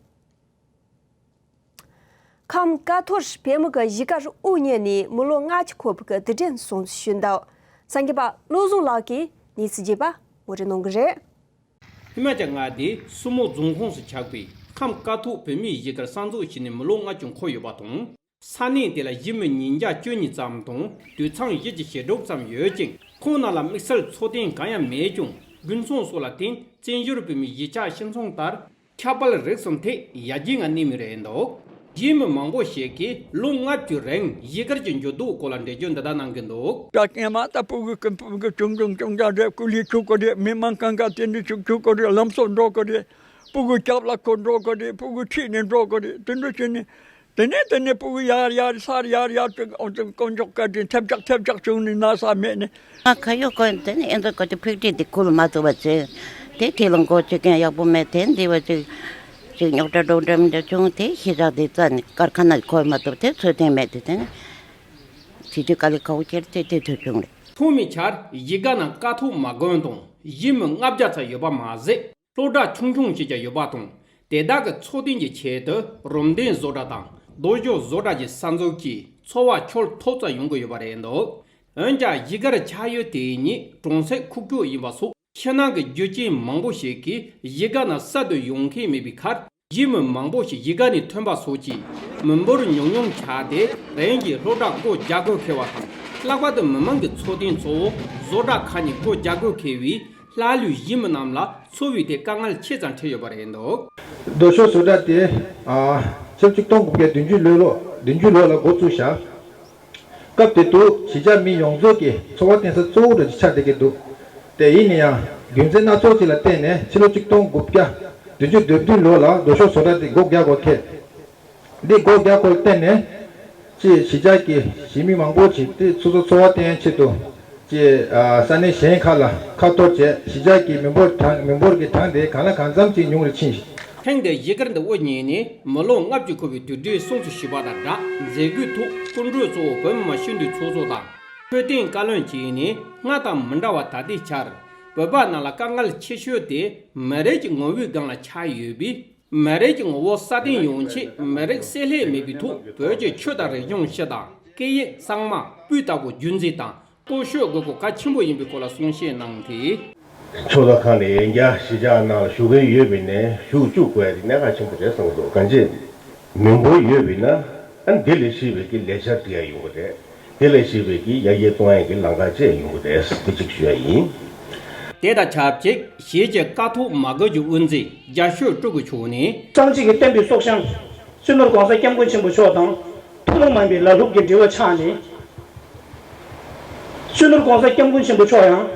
ཁམས་ཀ་ཐོར་བོད་མི་གི་གཞིས་ཀ་རུ་དབུ་བརྙེས་ནས་མི་ལོ་ལྔ་བཅུ་འཁོར་བའི་དུས་དྲན་སྲུང་བརྩི་ཞུས་འདུག། གསར་འགོད་པ་བློ་བཟང་ལགས་ཀྱིས་གནས་ཚུལ་རྒྱས་པ་ངོ་སྤྲོད་གནང་གི་རེད། ཧི་མ་ཅལ་མངའ་སྡེའི་སི་མོ་རྫོང་ཁོངས་སུ་ཆགས་པའི་ཁམས་ཀ་ཐོག་བོད་མིའི་གཞིས་ཀར་གསར་འཛུགས་བྱས་ནས་མི་ལོ་ལྔ་བཅུ་འཁོར་ཡོད་པ་དང་། ས་གནས་དེ་ལ་གཞིས་མི་ཉིས་བརྒྱ་བཅུ་གཉིས་ཙམ་དང་དུད་ཚང་བཞི་བཅུ་ཞེ་དྲུག་ཙམ་ཡོད་ཅིང་། ཁོང་རྣམས་ལ་དམིགས་བསལ་འཚོ་རྟེན་གང་ཡང་མེད་ཀྱང་། དགུན་ཚོང་སོགས་ལ་བརྟེན་བཙན་བྱོལ་བོད་མིའི་གཞིས་ཆགས་སྤྱི་ཚོགས་ལྟར་ཁྱད་པར་རིགས་གསུམ་ཐད་ཡར་རྒྱས་ངང་གནས་མུས་རེད་འདུག། གཞིས་མི་མང་པོ་ཞིག་གིས་ལོ་ལྔ་བཅུ་རིང་གཞིས་སྒར་གྱི་འགྱུར་ལྡོག་སྐོར་ལ་འགྲེལ་བརྗོད་འདི་ལྟར་གནང་གི་འདུག། ད་སྔོན་མ་ད་ཕྲུ་གུ་ཀུན་ཕྲུ་གུ་ཆུང་ཆུང་ཆུང་ཆུང་རེད། སྐུ་ལུས་ཆུང་ཀུ་རེད། མི་མང་གང་ག་དེ་འདྲ་ཆུང་ཆུང་ཀུ་རེད། ལམ་སང་འགྲོ་གི་རེད། ཕྲུ་གུ་རྒྱབ་ལ་ཁོ་འགྲོ་གི་རེད། ཕྲུ་གུ་ཁྲིད་ནས་འགྲོ་གི་རེད། དེ་འདྲ་བྱས་ནས། དེ་ནས་དེ་ནས་ཕྲུ་གུ་ཡར་ཡར་སར་ཡར་ཡར་དུ་ཨོ་དུ་དཀོན་མཆོག་བཀའ་དྲིན་ཐེབས་ཆག་ཐེབས་ཆག་བྱུང་ནས་ན་ས་མེད་ནས། ང་ཁ་ཡོད་ཀོན་དེ་ནས་ཨེ་འདྲ་ཀོ་དེ་ཕིག་ཏི་དེ་ཁུལ་མ་ཐུབ་པ་ཚེ། དེ་ཁྲིད་ལ་འགོ་ཚུགས་མཁན་ཡག་པོ་མེད། དེ་འདི་བ་ཅིག་ཅིག་རྙོག་དྲ་འགྲོ་འགྲམ་འདྲ་བྱུང་། དེ་གཞིས་ཆགས་དེ་རྩ་ནས་ཀར་ཁ་ན་ཁོལ་མ་ཐུབ། དེ་འཚོ་རྟེན་མེད་དེ། དེ་ནས་ཕྱི་དུས་དཀའ་ལས་ཁག་པོ་ཁྱེར་ཏེ་དེ་ཐུག་བྱུང་རེད། ཐོག་མའི་ཆར་གཞིས་ཀ་ནང་ཀ་ཐོག་མ་དགོན་དང་གཞིས་མི་ལྔ་བརྒྱ་ཙམ་ཡོད་པ་མ་ཟད། སློབ་གྲྭ་ཆུང་ཆུང་ཞིག་ཀྱང་ཡོད་པ་དང་། དེ་དག་གི་འཚོ་རྟེན་གྱི་ཆེད་དུ་རུམ་གདན་བཟོ་གྲྭ་དང་རྡོ་སྦྱོར་བཟོ་གྲྭ་བཅས་གསར་འཛུགས་ཀྱིས་འཚོ་བ་འཁྱོལ་ཐུབ་ཙམ་ཡོང་གི་ཡོད་པ་རེད་འདུག། འོན་ཀྱང་གཞིས་སྒར་ཆགས་ཡུལ་དེ་ཉིད་གྲོང་གསེབ་ཁུག་ཀྱོག་ཡིན་པ་སོགས་ཕྱི་ནང་གི་རྒྱུ་རྐྱེན་མང་པོ་ཞིག་གིས་གཞིས་ཀ་ནང་གསར་དུ་ཡོང་མཁན་མེད་པའི་ཁར། གཞིས་མི་མང་པོ་ཞིག་གཞིས་ཀ་ནས་ཐོན་པ་སོགས་ཀྱིས་མི་འབོར་ཉུང་ཉུང་ཆགས་ཏེ། རང་གི་སློབ་གྲྭ་སྒོ་རྒྱག་དགོས་འཁེལ་བ་དང་། ལྷག་པར་དུ་མི་མང་གི་འཚོ་རྟེན་གཙོ་བོ་བཟོ་གྲྭ་ཁག་ནས་སྒོ་རྒྱག་དགོས་འཁེལ་བས། ལྷག་ལུས་གཞིས་མི་རྣམས་ལ་འཚོ་བའི་ཐད་དཀའ་ངལ་ཆེ་ཙམ་འཕྲད་ཡོད་པ་རེད་འདུག། རྡོ་སྦྱོར་བཟོ་གྲྭ་དེ་ཨ་ཕྱི་ལོ་ཆིག་སྟོང་དགུ་བརྒྱ་བདུན་ཅུ་ལོའི་ལོ་བདུན་ཅུ་ལོ་ལ་འགོ་བཙུགས་ཤག། སྐབས་དེ་དུས་གཞིས་ཆགས་མི་ཡོངས་རྫོགས་ཀྱི་འཚོ་བ་བརྟེན་ས་གཙོ་བོ་རུ་ཆགས་བསྡད་ཀྱི་འདུག། དེ་ཡིན་ན་ཡང་རྒྱུ་མཚན་སྣ་ཚོགས་ཅིག་ལ་བརྟེན་ནས་ཕྱི་ལོ་ཆིག་སྟོང་དགུ་བརྒྱ་བདུན་ཅུ་དོན་བདུན་ལོ་ལ་རྡོ་སྦྱོར་བཟོ་གྲྭ་དེ་སྒོ་རྒྱག་དགོས་འཁེལ། འདི་སྒོ་རྒྱག་སྐོར་བརྟེན་ནས་ཅིག་གཞིས་ཆགས་ཀྱི་གཞིས་མི་མང་པོ་ཞིག་དེ་སོ་སོ་འཚོ་བ་བརྟེན་ཆེད་དུ་ཅིག་ས་གནས་གཞན་ཁག་ལ་ཁ་གཏོར་བྱས། གཞིས་ཆགས་ཀྱི་མི་འབོར་གྲངས་མི་འབོར་གྱི་གྲངས་དེ་གང་ལ་གང་འཚམ་ཅིག་ཉུང་རུ་ཕྱིན། ཐེངས་འདིའི་གཞིས་སྒར་འདི་དབུ་བརྙེས་ནས་མི་ལོ་ལྔ་བཅུ་འཁོར་བའི་དུས་དྲན་སྲུང་བརྩི་ཞུས་པ་དང་སྦྲགས། མཛད་སྒོའི་ཐོག་སྐུ་མགྲོན་གཙོ་བོ་བོད་མི་མང་སྤྱི་འཐུས་ཚོགས་གཙོ་དང་། འཕྲོད་བསྟེན་བཀའ་བློན་བཅས་ནས་སྔར་དང་མི་འདྲ་བར་ད་ལྟའི་ཆར་བོད་པ་རྣམས་ལ་དཀའ་ངལ་ཆེ་ཤོས་དེ་མི་རིགས་ཀྱི་ངོ་བོའི་སྒང་ལ་ཆགས་ཡོད་པས། མི་རིགས་ཀྱི་ངོ་བོ་སྲ་བརྟན་ཡོང་ཆེད་མི་རིགས་བསྲེ་ལྷད་མེད་པའི་ཐོག་བོད་ཀྱི་ཆོས་དང་རིག་གཞུང་སྤྱི་དང་། སྐད་ཡིག་གཙང་མ་སྤུས་དག་པོ་རྒྱུན་འཛིན་དང་། སྤོ་ཤོག་དགོས་མཁོ་གལ་ཆེན་པོ་ཡིན་པའི་སྐོར་ལ་གསུང་བཤད་གནང་སྟེ། ཕྱོགས་མཐའ་ཁག་ནས་ཡན་གྱི་གཞིས་ཆགས་ནང་ལ་བཞུགས་མཁན་ཡོད་པ་ཡིན་ནའི་ཞུགས་བཅུག་དགོས་ཡ་དེ་གནད་འགག་ཆེན་པོ་རེད་བསམ་གྱི་འདུག། གང་ཅི་མི་འབོར་ཡོད་པ་ཡིན་ན་ཨ་ནི་དེ་ལས་གཞི་བའི་གི་ལས་འཆར་སྒྲིག་ཡ་ཡོང་གི་རེད། དེ་ལས་གཞི་བའི་གི་ཡར་རྒྱས་གཏོང་ཡ་གི་ལམ་ཁ་བཅས་ཡོང་གི་རེད། དེ་གཅིག་ཞུ་ཡ་ཡིན། དེ་དང་ཆབས་ཅིག་གཞིས་བྱེས་ཀ་ཐོག་མ་དགོན་གྱི་དབུ་འཛིན་རྒྱ་ཤོད་སྤྲུལ་སྐུ་མཆོག་ནས། གཙང་གཅིག་གི་བསྟན་པའི་སྲོག་ཤིང་སྤྱི་ནོར་༸གོང་ས་༸སྐྱབས་མགོན་ཆེན་པོ་མཆོག་དང་ཐུན་མོང་མ་ཡིན་པའི་ལ་ལུགས་ཀྱི་འབྲེལ་བ་ཆགས་ནས། སྤྱི་ནོར་༸གོང་ས་༸སྐྱབས་མགོན་ཆེན་པོ་མཆོག་ཡང་།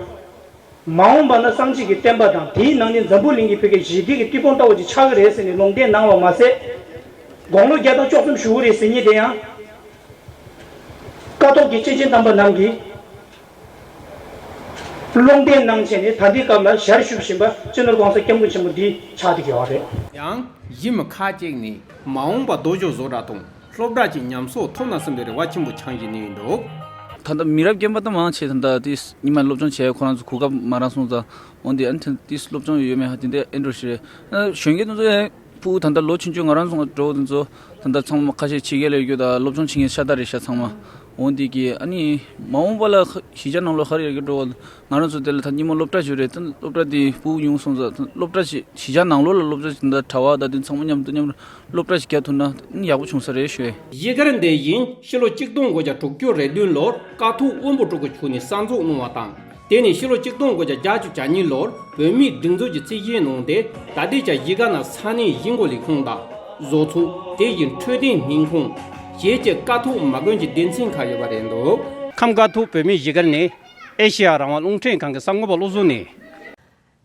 མ་འོངས་པ་ན་སངས་རྒྱས་ཀྱི་བསྟན་པ་དང་དེའི་ནང་ནས་འཛམ་བུ་གླིང་གི་བོད་ཀྱི་ཞི་བདེ་གི་སྟེགས་བུ་ལྟ་བུ་ཅིག་ཆགས་ཀྱི་རེད་ཟེར་ནས་ལུང་བསྟན་གནང་བ་མ་ཟད། དགུང་ལོ་བརྒྱ་དང་བཅུ་གསུམ་བཞུགས་ཀྱི་རེད་ཟེར་མཁན་དེ་ཡང་། ཀཿཐོག་གི་སྐྱེས་ཆེན་དམ་པ་རྣམས་ཀྱིས་ལུང་བསྟན་གནང་བྱས་ནས་ད་ལྟའི་སྐབས་ལ་ཞལ་བཞུགས་བཞིན་པ་སྤྱི་ནོར་༸གོང་ས་༸སྐྱབས་མགོན་ཆེན་པོ་འདི་ཆགས་བསྡད་ཀྱི་ཡོད་རེད། ཡང་ཡུལ་མི་ཁག་ཅིག་ནས་མ་འོངས་པ་རྡོ་རྗེ་བཟོ་གྲྭ་དང་སློབ་གྲྭ་གཅིག་ཉམས་གསོ་ཐོབ་ན་བསམ་པའི་རེ་བ་ཆེན་པོ་འཆང་བཞིན་ཡོད་འདུག་ད་ལྟ་མི་རབས་རྒན་པ་དང་མང་ཆེ་ད་ལྟ་དེ་ཉི་མ་སློབ་སྦྱོང་བྱས། ཁོ་རང་ཚོ་གོ་སྐབས་མ་རག་སོང་ཙང་འོན་ཏེ་ཨ་ནི་དེ་སློབ་སྦྱོང་ཡོད་མེད་ཧ་དེ་འདྲ་ཨེ་འགྲོ་ཞིག་རེད། གཞོན་སྐྱེས་དེ་ཚོ་ཡང་ཕྲུ་གུ་ད་ལྟ་ལོ་ཆུང་ཆུང་ང་རང་ཚོ་འགྲོ་བ་དེ་ཚོ་ད་ལྟ་ཚང་མ་ཁ་ཤས་ཕྱི་རྒྱལ་ལ་ཡོད་རྒྱུ་དང་སློབ་སྦྱོང་བྱེད་མཁན་ཤ་སྟག་རེད་ཤག་ཚང་མ། འོན་ཏེ་གི་ཨ་ནི་མ་འོངས་པ་ལ་ཁ་གཞིས་ཆགས་ནང་ལོགས་ཧ་རི་ཡོད་རྒྱུ་འགྲོ་བ། ང་རང་ཚོ་དེ་ལ་ད་སྔོན་མ་སློབ་གྲྭ་ཞིག་རེད། ད་སློབ་གྲྭ་དེ་ཕྲུ་གུ་ཉུང་སོང་ཙང་ད་སློབ་གྲྭ་ཞིག་གཞིས་ཆགས་ནང་ལོགས་ལ་སློབ་གྲྭ་ཞིག་ད་གྲྭ་བ་དང་དེ་ཚང་མ་མཉམ་དུ་མཉམ་དུ་སློབ་གྲྭ་ཞིག་རྒྱག་ཐུབ་ན་ཡག་པོ་བྱུང་ས་རེད་ཞུ། གཞིས་སྒར་འདི་ཡིན་ཕྱི་ལོ་ཆིག་སྟོང་དགུ་བརྒྱ་དྲུག་ཅུ་རེ་བདུན་ལོར་ཀཿཐོག་དབོན་པོ་སྤྲུལ་སྐུ་མཆོག་ནས་གསར་འཛུགས་གནང་བ་དང་། དེ་ནས་ཕྱི་ལོ་ཆིག་སྟོང་དགུ་བརྒྱ་བརྒྱད་ཅུ་གྱ་གཉིས་ལོར་བོད་མིའི་སྒྲིག་འཛུགས་ཀྱི་རྩིས་ཞིབ་གནང་སྟེ། ད་ལྟའི་ཆར་གཞིས་སྒར་ནང་ས་གནས་གཞིས་འགོ་ལས་ཁུངས་དང་བཟོ་ཚོགས། དེ་བཞིན་འཕྲོད་བསྟེན་སྨན་ཁང་བཅས་ཀྱི་ཀཿཐོག་མ་དགོན་གྱི་སྡེ་ཚན་ཁག་ཡོད་པ་རེད་འདུག་ཁམས་ཀཿཐོག་བོད་མིའི་གཞིས་སྒར་ནས་ཨེ་ཤེ་ཡ་རང་དབང་རླུང་འཕྲིན་ཁང་གི་གསར་འགོད་པ་བློ་བཟང་ནས།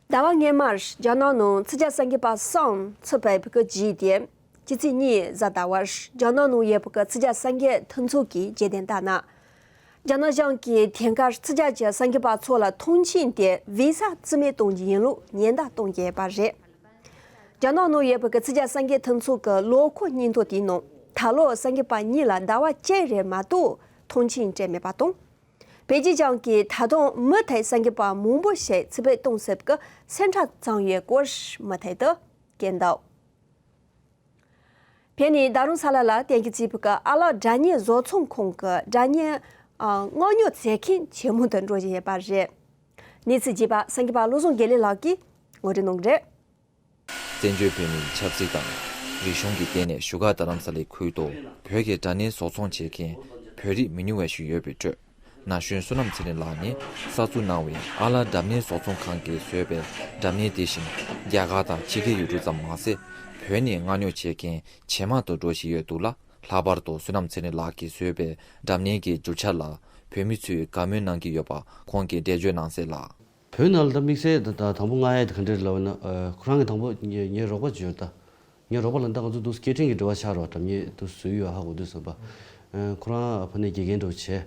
ཟླ་བ་སྔོན་མར་རྒྱ་ནག་ནང་ཚིག་ཇ་སངས་རྒྱས་པ་གསུམ་ཚུད་པའི་བུ་གུ་བརྒྱུད་དེ། སྤྱི་ཚེས་གཉིས་གཟའ་ཟླ་བར་རྒྱ་ནག་ནང་ཡོད་པའི་ཚིག་ཇ་སངས་རྒྱས་མཐུན་ཚོགས་ཀྱིས་རྒྱལ་དོན་ལྟར་ན། རྒྱ་ནག་གཞུང་གིས་དེང་སྐབས་ཚིག་ཇ་གྱི་སངས་རྒྱས་པ་ཚོ་ལ་ཐང་ཆེན་དེ་བི་ས་རྩིས་མེད་གཏོང་རྒྱུ་ཡིན་ལུགས་ཉེན་བརྡ་གཏོང་གི་ཡོད་པ་རེད། རྒྱ་ནག་ནང་ཡོད་པའི་ཚིག་ཇ་སངས་རྒྱས་མཐུན་ཚོགས་ཀྱི་ལོ་འཁོར་སྙན་ཐོ་དེའི་ནང་ད་ལོ་སངས་རྒྱས་པ་གཉིས་ལ་ཟླ་བ་གཅིག་རེ་མ་གཏོགས་ཐང་ཆེན་སྤྲད་མེད་པ་དང་། བོད་རྒྱ་གཞུང་གིས་ད་དུང་མུ་མཐུད་སངས་རྒྱས་པ་མང་པོ་ཞིག་ཚེ་འཕོས་གཏོང་སྲིད་ཀྱི་སེམས་ཁྲལ་བྱུང་ཡོད་སྐོར་མུ་མཐུད་དུ་བཀོད་འདུག་བོད་ནས་ད་རུང་ས་ལ་ལ་བསྟན་རྒྱུ་བརྩིས་པའི་ཨ་ལགས་སྒྲ་སྙན་བཟོ་ཚོང་ཁང་གི་སྒྲ་སྙན་ཨ་མངགས་ཉོ་མཛད་མཁན་ཇེ་མང་དུ་འགྲོ་བཞིན་ཡོད་པ་རེད། གནས་ཚུལ་རྒྱས་པ་སངས་རྒྱས་པ་བློ་བཟང་དགེ་ལེགས་ལགས་ཀྱིས་ངོ་སྤྲོད་གནང་གི་རེད། བཙན་བྱོལ་བོད་མིའི་ཆབ་སྲིད་དང་རིག་གཞུང་གི་ཐད་ནས་བཞུགས་སྒར་རྡ་རམ་ས་ལའི་ཁུལ་དུ་བོད་ཀྱི་སྒྲ་སྙན་བཟོ་ཚོང་བྱེད་མཁན་བོད་རིགས་མི་ཉུང་བ་ཞིག་ཡོད་པའི་ཁྲོད། ན་གཞོན་བསོད་ནམས་ཚེ་རིང་ལགས་ནས་གསར་འཛུགས་གནང་བའི་ཨ་ལགས་སྒྲ་སྙན་བཟོ་ཚོང་ཁང་གིས་བཟོས་པའི་སྒྲ་སྙན་དེ་བཞིན་རྒྱ་གར་དང་ཕྱི་རྒྱལ་ཡུལ་གྲུ་ཙམ་མ་ཟད། བོད་ནས་མངགས་ཉོ་བྱེད་མཁན་ཇེ་མང་དུ་འགྲོ་བཞིན་ཡོད་འདུག་ལ། ལྷག་པར་དུ་བསོད་ནམས་ཚེ་རིང་ལགས་ཀྱིས་བཟོས་པའི་སྒྲ་སྙན་གྱི་བསྒྱུར་བྱ་ལ་བོད་མི་ཚོས་དགའ་མོས་གནང་གི་ཡོད་པ་ཁོང་གིས་འགྲེལ་བརྗོད་གནང་གསལ་ལ། བོད་ནང་ལ་ད་དམིགས་བསལ་ད་ད་དང་པོ་མངགས་ཡས་དེ་ག་འདྲ་རེད་ལབ་ན། ཨ་ཁོ་རང་གི་དང་པོ་ངའི་ངའི་རོགས་པ་ཅིག་ཡོད་ད། ངའི་རོགས་པ་ལ་ད་ང་ཚོ་འདུག་སེ་སྐད་འཕྲིན་གྱི་འབྲེལ་བ་ཆགས་རོགས་སྒྲ་སྙན་འདུག་བཟོས་ཡོད་ཧ་གོ་དུས་ཙམ་པ། ཨ་ཁོ་རང་ཕ་ནས་དགེ་རྒན་འདྲ་བོ་བྱས།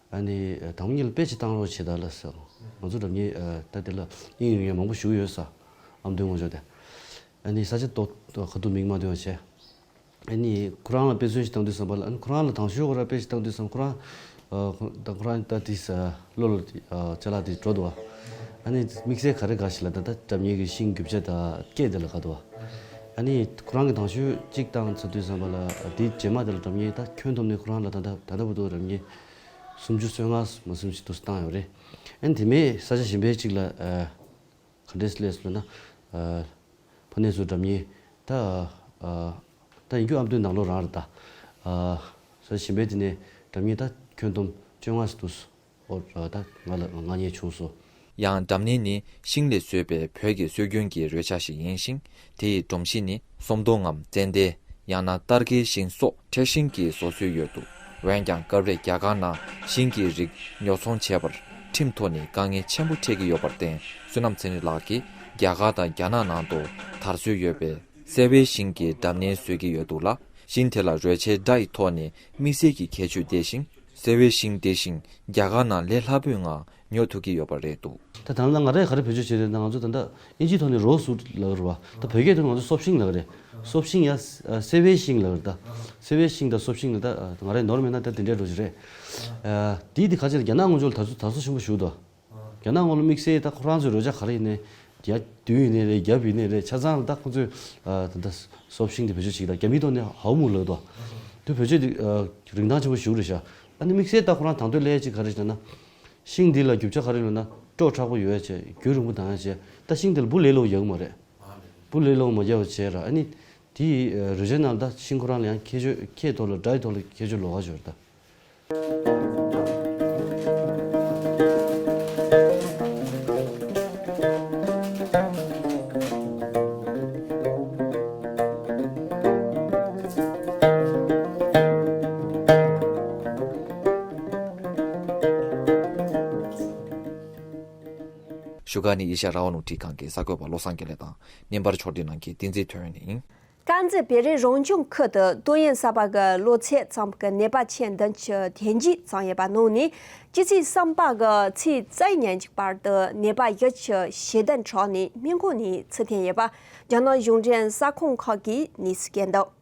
ཨ་ནི་དང་པོ་ཉིད་ལ་དཔེ་ཅིག་བཏང་རོགས་བྱེད་ད་ལབ་ཟེར། ང་ཚོ་སྒྲ་སྙན་ཨ་ད་དེ་ལ་དབྱིངས་ཡོད་མཁན་མང་པོ་ཞིག་ཡོད་ས། ཨ་མདོའི་ངོས་ཕྱོགས་དེ། ཨ་ནི་ས་ཆ་ཏོག་ཏོག་ཁ་ཐུག་མིག་མ་ཐོན་བྱས། ཨ་ནི་ཁོ་རང་ལ་དཔེ་མཚོན་ཞིག་བཏང་དུས་ཙམ་པ་ལ། ཨ་ནི་ཁོ་རང་ལ་དང་ཤོས་ཁོ་རང་དཔེ་ཞིག་བཏང་དུས་ཙམ་ཁོ་རང་ཨ་ཁོ་ད་ཁོ་རང་ད་དེ་ས་བློ་ལ་ཨ་ཅ་ལག་དེ་འགྲོ་འདུག་བ། ཨ་ནི་དམིགས་བསལ་ག་རེ་དགའ་ཞིག་ལབ་ད་ད་སྒྲ་སྙན་གྱི་ཤིང་རྒྱུ་ཆ་དང་སྐད་དེ་ལ་དགའ་འདུག་བ། ཨ་ནི་ཁོ་རང་གི་དང་ཤོས་གཅིག་བཏང་ཚར་དུས་ཙམ་པ་ལ་དེ་རྗེས་མ་དེ་ལ་སྒྲ་སྙན་ད་ཁྱོན་བསྡོམས་ནས་ཁོ་རང་ལ་ད་ད་ད་ལྟ་བར་དུ་སྒྲ་སྙན་སུམ་ཅུ་སོ་ལྔ་མ་ཟིན་ཞིག་འདུག་སེ་བཏང་ཡོད་རེད། ཨ་ནི་དེ་མིན་ས་ཆ་གཞན་པའི་གཅིག་ལ་ཨ། ག་འདྲས་སླེབས་སོང་ན། ཨ་ཕ་ནས་སུ་སྒྲ་སྙན་ད་ཨ་ད་ཡིན་རྒྱུ་ཨ་མདོའི་ནང་ལོགས་རང་རེད་ད། ཨ་ས་གཞན་པའི་དེ་ནས་སྒྲ་སྙན་ད་ཁྱོན་བསྡོམས་བཅོ་ལྔ་ཙམ་འདུག་ཨོ་ཨ་ད་ང་ལ་མངགས་ཉེས་བྱུང་སོང་། ཡང་སྒྲ་སྙན་ནི་ཤིང་ལས་བཟོས་པའི་བོད་ཀྱི་སྲོལ་རྒྱུན་གྱི་རོལ་ཆ་ཞིག་ཡིན་ཞིང་། དེ་ཡི་སྒྲོམ་གཞི་ནི་གསོམ་སྡོང་ངམ་ཙན་དན། ཡང་ན་སྟར་གའི་ཤིང་སོགས་འཕྲེད་ཤིང་གིས་བཟོ་སྲོལ་ཡོད་འདུག་འོན་ཀྱང་སྐབས་རེ་རྒྱ་གར་ནང་ཤིང་གི་རིགས་ཉོ་ཚོང་བྱེད་པར་ཁྲིམས་ཐོག་ནས་དཀའ་ངལ་ཆེན་པོ་འཕྲད་ཀྱི་ཡོད་པར་བརྟེན། བསོད་ནམས་ཚེ་རིང་ལགས་ཀྱིས་རྒྱ་གར་དང་རྒྱ་ནག་ནང་དུ་དར་སྲོལ་ཡོད་པའི་སེ་ཝའི་ཤིང་གི་སྒྲ་སྙན་བཟོ་གི་ཡོད་འདུག་ལ། ཤིང་དེ་ལ་རོལ་ཆའི་སྒྲ་ཡི་ཐོག་ནས་དམིགས་བསལ་གྱི་ཁྱད་ཆོས་ལྡན་ཞིང་། སེ་ཝའི་ཤིང་དེ་བཞིན་རྒྱ་གར་ནང་ལས་སླ་པོའི་ངང་ཉོ་ཐུབ་ཀྱི་ཡོད་པ་རེད་འདུག་ད་ད་ང་རང་ག་རེ་བེད་སྤྱོད་བྱེད་རེད་ན། ང་ཚོ་ད་ལྟ་ཨིན་ཇིའི་ཐོག་ནས་རོ་སི་ཝུཌ་ལབ་རེད་བ། ད་བོད་སྐད་ཐོག་ནས་ང་ཚོ་སོབ་ཤིང་ལབ་རེད། སོབ་ཤིང་ཡ་ཨ་སེ་ཝའི་ཤིང་ལབ་རེད་ད། སེ་ཝའི་ཤིང་དང་སོབ་ཤིང་ལ་ད་ང་རེ་ནོར་མེད་ན་ད་དེ་འདྲའི་འགྲོ་གི་རེད། ཨ་དེའི་དེ་ཁ་ཆེ་ལ་རྒྱ་ནག་ངོས་ཕྱོགས་ལ་དར་སྲོལ་དར་སྲོལ་ཆེན་པོ་ཞིག་འདུག་རྒྱ་ནག་ངོས་ལ་དམིགས་བསལ་ད་ཁོ་རང་ཚོའི་རོལ་ཆ་ག་རེ་ཡིན་ནའི་རྒྱ་མདུན་ཡིན་ནའི་རེད། རྒྱབ་ཡིན་ནའི་རེད། ཆ་ཚང་ལ་ད་ཁོ་ཚོས་ཨ་ད་ད་སོབ་ཤིང་དེ་བེད་སྤྱོད་བྱེད་ཀྱི་ད། རྒྱ་མིའི་ཐོག་ནས་ཧའོ་མུའུ་ལབ་འདུག་དེ་བེད་སྤྱོད་དེ་ཨ་རིན་ཐང་ཆེན་པོ་ཞིག་རེད་ཤག་ཨ་ནི་དམིགས་བསལ་ད་ཁོ་རང་དང་དོད་སླེབས་ཡས་ཅིག་ག་རེ་ཟེར་ན། ཤིང་འདི་ལ་རྒྱུ་ཆ་ག་རེ་ཡོད་ན་སྤྲོ་མཁྲེགས་པོ་ཡོད་ཡ་བྱས། རྒྱུན་རིང་པོ་གདང་ཡ་བྱས། ད་ཤིང་འདི་ལ་འབུ་ལས་སླ་པོ་རྒྱག་གི་མ་རེད། འབུ་ལས་སླ་པོ་མ་རྒྱག་པ་བྱས་ར། ཨ་ནི་དེའི་རོལ་ཆའི་ནང་ལ་ད་ཤིང་ཁོ་རང་ལ་ཡང་ཁྱད་ཆོས་སྐད་ཐོག་ལ་སྒྲ་ཡི་ཐོག་ལ་ཁྱད་ཆོས་ལོགས་ཀ་ཡོད་རེད་ད། བཞུགས་སྒར་ནས་ཨེ་ཤ་ཡ་རང་དབང་རླུང་འཕྲིན་ཁང་གི་གསར་འགོད་པ་བློ་བཟང་དགེ་ལེགས་དང་། བརྙན་པར་ཕྱོགས་བསྒྲིགས་གནང་མཁན་བསྟན་འཛིན་ཐོན་རེ་ཡིན། དཀར་མཛེས་བོད་རིགས་རང་སྐྱོང་ཁུལ་དུ་ཏོག་དབྱིབས་གསར་པ་གི་གློ་ཚད་ཙམ་གྱི་ནད་པ་མཆན་བདུན་ཅུ་དོན་གཅིག་ཙམ་ཡོད་པ་ནང་ནས། སྤྱི་ཚེས་གསུམ་པ་གི་ཚེས་རྩ་བཞི་ཉིན་གཅིག་བར་དུ་ནད་པ་བཞི་ཅུ་ཞེ་བདུན་གྲངས་ནས་སྨན་ཁང་ནས་ཚུར་འཐེན་ཡོད་པ་རྒྱ་ནག་གཞུང་འབྲེལ་གསར་ཁང་ཁག་གིས་གནས་ཚུལ་བསྐྱལ་འདུག།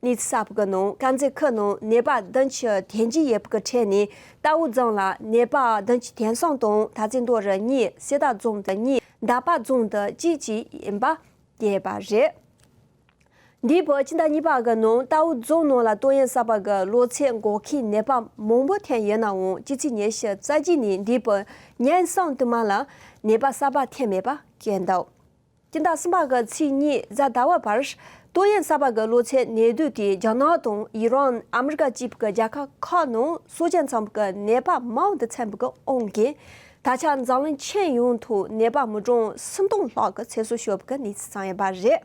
གནས་ཚུལ་གསར་པ་གི་ནང་། དཀར་མཛེས་ཁུལ་ནང་ནད་པ་བདུན་ཅུ་དོན་གཅིག་ཡོད་པའི་ཁྲོད་ནས་རྟའུ་རྫོང་ལ་ནད་པ་བདུན་ཅུ་དོན་གསུམ་དང་། མཐའ་རྩེ་མདོ་རུ་གཉིས། གསེར་རྟ་རྫོང་དུ་གཉིས། འདབ་པ་རྫོང་དུ་གཅིག་བཅས་ཡིན་པ་བསྟན་པ་རེད། འདས་པའི་ཕྱི་ཟླ་གཉིས་པ་གི་ནང་རྟའུ་རྫོང་ནང་ལ་ཏོག་དབྱིབས་གསར་པ་གི་གློ་ཚད་འགོག་མཁན་ནད་པ་མང་པོ་ཐོན་ཡོད་ནའང་། སྤྱི་ཚེས་ཉི་ཤུ་རྩ་གཅིག་ནས་འདས་པའི་ཉིན་གསུམ་དུ་མ་ལ་ནད་པ་གསར་པ་ཐོན་མེད་པ་བསྟན་འདུག། སྤྱི་ཟླ་གསུམ་པ་གི་ཚེས་གཉིས་གཟའ་ཟླ་བ་བར་ཏོག་དབྱིབས་གསར་པ་གི་གློ་ཚད་ནད་དུག་དེ་རྒྱ་ནག་དང་ཨི་རན། ཨ་མི་རི་ཀ་བཅས་པའི་རྒྱལ་ཁབ་ཁག་ནང་སོ་བརྒྱད་ཙམ་གྱི་ནད་པ་མང་དུ་ཐོན་པའི་དབང་གིས། ད་ཆ་འཛམ་གླིང་ཁྱོན་ཡོངས་ཐོག་ནད་པ་མི་གྲངས་སུམ་སྟོང་ལྷག་གི་ཚེ་སྲོག་ཤོར་བའི་གནས་ཚུལ་ཙམ་ཡོད་པ་རེད།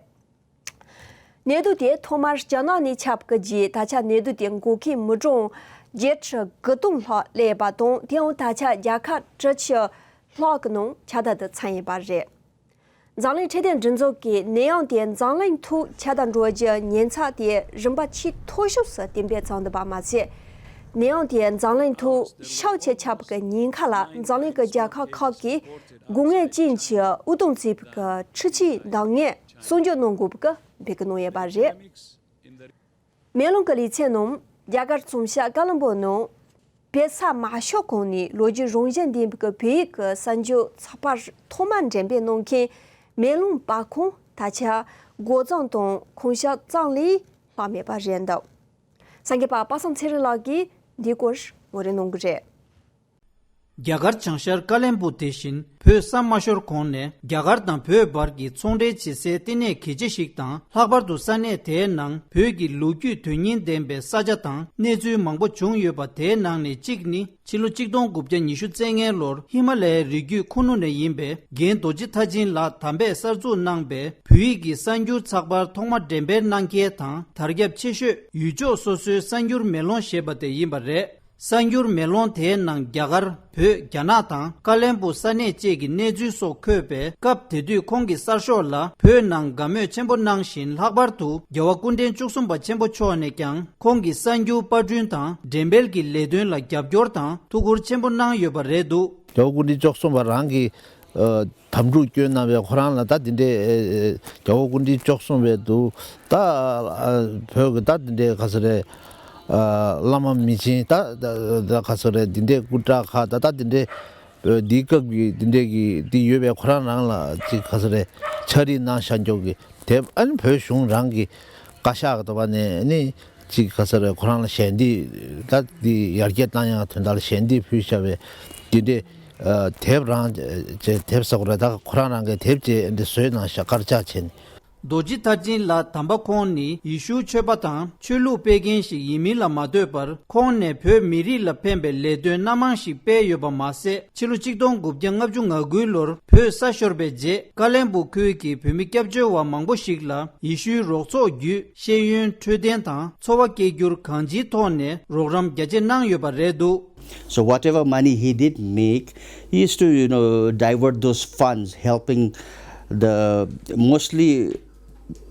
ནད་དུག་དེ་ཐོག་མར་རྒྱ་ནག་ནས་ཁྱབ་པའི་རྗེས། ད་ཆ་ནད་དུག་དེ་འགོ་མཁན་མི་གྲངས་བརྒྱད་ཁྲི་དགུ་སྟོང་ལྷག་སླེབས་ཡོད་པ་དང་། དེའང་ད་ཆ་རྒྱལ་ཁབ་དྲུག་ཅུ་ལྷག་གི་ནང་ཁྱབ་བསྡད་དུ་ཚུད་ཡོད་པ་རེད། འཛམ་གླིང་འཕྲོད་བསྟེན་སྒྲིག་འཛུགས་ཀྱིས་ནད་ཡམས་དེ་འཛམ་གླིང་ཐོག་ཁྱབ་བསྡད་འགྲོ་རྒྱུའི་ཉེན་ཚབས་དེ་རིམ་པ་ཆེས་མཐོ་ཤོས་སུ་གཏན་འབེབས་བྱས་འདུག་པ་མ་ཟད། ནད་ཡམས་དེ་འཛམ་གླིང་ཐོག་ཤུགས་ཆེ་ཁྱབ་པའི་ཉེན་ཁ་ལ་འཛམ་གླིང་གི་རྒྱལ་ཁབ་ཁག་གིས་དགོས་ངེས་ཅན་གྱི་དབུགས་གཏོང་བྱེད་པའི་འཕྲུལ་ཆས་འདང་ངེས་སྲུང་སྐྱོབ་གནང་དགོས་པའི་འབོད་སྐུལ་གནང་ཡོད་པ་རེད། མེ་ལོང་གི་ལེ་ཚན་ནང་། རྒྱ་གར་རྫོང་ཤར་ཀ་ལོན་སྦུག་ནང་བོད་ས་མ་ཤོར་གོང་ནས་ལོ་རྒྱུས་རང་བཞིན་ལྡན་པའི་བོད་ཡིག་གི་གསར་འགྱུར་ཚགས་པར་ཐོག་མ་འགྲེམས་སྤེལ་གནང་མཁན་མེ་ལོང་པར་ཁང་ད་ཆ་སྒོ་བརྫངས་དང་ཁོང་ཞ་གཙང་ལས་ལྷག་མེད་པ་རེད་འདུག། གསར་འགོད་པ་པ་སངས་ཚེ་རིང་ལགས་ཀྱིས་འདིའི་སྐོར་ངོ་སྤྲོད་གནང་གི་རེད། རྒྱ་གར་བྱང་ཤར་ཀ་ལན་སྦུག་དེ་བཞིན་བོད་ས་མ་ཤོར་གོང་ནས་རྒྱ་གར་དང་བོད་བར་གྱི་ཚོང་འབྲེལ་བྱེད་སའི་ལྟེ་གནས་གལ་ཆེ་ཞིག་དང་། ལྷག་པར་དུ་ས་གནས་དེའི་ནང་བོད་ཀྱི་ལོ་རྒྱུས་དོན་སྙིང་ལྡན་པའི་ས་ཆ་དང་གནས་ཚུལ་མང་པོ་བྱུང་ཡོད་པ། དེའི་ནང་ནས་གཅིག་ནི་ཕྱི་ལོ་གཅིག་སྟོང་དགུ་བརྒྱ་ཉི་ཤུ་རྩ་ལྔའི་ལོར་ཧི་མ་ལ་ཡའི་རི་རྒྱུད་ཁུ་ནུ་ནས་ཡིན་པའི་རྒན་རྡོ་རྗེ་མཐར་ཕྱིན་ལགས་དམ་པས་གསར་འཛུགས་གནང་པའི་བོད་ཡིག་གི་གསར་འགྱུར་ཚགས་པར་ཐོག་མ་འགྲེམས་སྤེལ་གནང་མཁན་དང་། དར་ཁྱབ་ཆེ་ཤོས་ཡུལ་ཕྱོགས་སོ་སོའི་གསར་འགྱུར་མེ་ལོང་ཞེས་པ་དེ་ཡིན་པ་རེད། གསར་འགྱུར་མེ་ལོང་དེའི་ནང་རྒྱ་གར། བོད། རྒྱ་ནག་དང་ཀ་ལན་སྦུག་ས་གནས་བཅས་ཀྱི་གནས་ཚུལ་སོགས་འཁོད་པས། སྐབས་དེ་དུས་ཁོང་གིས་གསར་ཤོག་ལ་བོད་ནང་དགའ་མོས་ཆེན་པོ་གནང་བཞིན། ལྷག་པར་དུ་རྒྱལ་བ་སྐུ་ཕྲེང་བཅུ་གསུམ་པ་ཆེན་པོ་མཆོག་ནས་ཀྱང་ཁོང་གི་གསར་འགྱུར་པར་སྐྲུན་དང་འགྲེམས་སྤེལ་གྱི་ལས་དོན་ལ་རྒྱབ་སྐྱོར་དང་ཐུགས་ཁུར་ཆེན་པོ་གནང་ཡོད་པ་རེད་འདུག། རྒྱལ་བ་སྐུ་ཕྲེང་བཅུ་གསུམ་པ་རང་གིས། ཨ། དམ་ཕྲུག་བསྐྱོན་གནང་བའི་ཁོ་རང་ལ་ད་འདི་འདྲའི་ཨེ་ཨེ་རྒྱལ་བ་སྐུ་ཕྲེང་བཅུ་གསུམ་པའི་འདུག། ད་ཨ་བོད་ཀྱི་ད་འདི་འདྲའི་ག་ཟེར་རེད། ཨ། བླ་མ་མི་ཆེན་ད་ད་ད་ག་ཟེར་རེད། འདི་འདྲའི་སྐུ་དྲག་ཁག་ད་ད་འདི་འདྲའི་འདིའི་སྐབས་ཀྱི་འདི་འདྲའི་གི་འདི་ཡོད་པའི་ཁོ་རང་རང་ལ་ཅིག་ག་ཟེར་རེད། ཕྱག་བྲིས་གནང་བཞག་འཇོག་གི་དེབ། ཨ་ནི་བོད་གཞུང་རང་གི་བཀའ་ཤག་གི་ཐོག་ནས་ནི་ཅིག་ག་ཟེར་རེད། ཁོ་རང་ལ་ཞལ་འདེབས་ད་འདི་ཡར་རྒྱས་བཏང་ཡག་དོན་དག་ལ་ཞལ་འདེབས་ཕུལ་བཞག་པའི་འདི་འདྲའི། ཨ། དེབ་རང་བྱས། དེབ་ཟེར་དགོས་རེད། ད་ཁོ་རང་རང་གི་དེབ་ཅིག་འདི་བཟོས་གནང་ཤག། དཀར་ཆག་བྱས་ནས། རྡོ་རྗེ་མཐར་ཕྱིན་ལགས་དམ་པ་ཁོང་ནི་ཡེ་ཤུའི་ཆོས་པ་དང་ཆོས་ལུགས་སྤེལ་མཁན་ཞིག་ཡིན་མིན་ལ་མ་ལྟོས་པར། ཁོང་ནས་བོད་མི་རིགས་ལ་ཕན་པའི་ལས་དོན་སྣ་མང་ཞིག་སྤེལ་ཡོད་པ་མ་ཟད། ཕྱི་ལོ་གཅིག་སྟོང་དགུ་བརྒྱ་ལྔ་བཅུ་ང་དགུའི་ལོར་བོད་ས་ཤོར་བའི་རྗེས། ཀ་ལན་སྦུག་ཁུལ་གྱི་བོད་མི་སྐྱབས་བཅོལ་བ་མང་པོ་ཞིག་ལ་ཡེ་ཤུའི་རོགས་ཚོགས་བརྒྱུད་ཤེས་ཡོན། འཕྲོད་བསྟེན་དང་འཚོ་བ་སྐྱེལ་རྒྱུར་གང་ཅིའི་ཐོག་ནས་རོགས་རམ་རྒྱ་ཆེ་གནང་ཡོད་པ་རེད་འདུག། So whatever money he did make, he used to, you know, divert those funds, helping the, mostly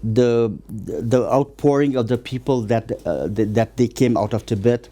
the, the outpouring of the people that, uh, that they came out of Tibet.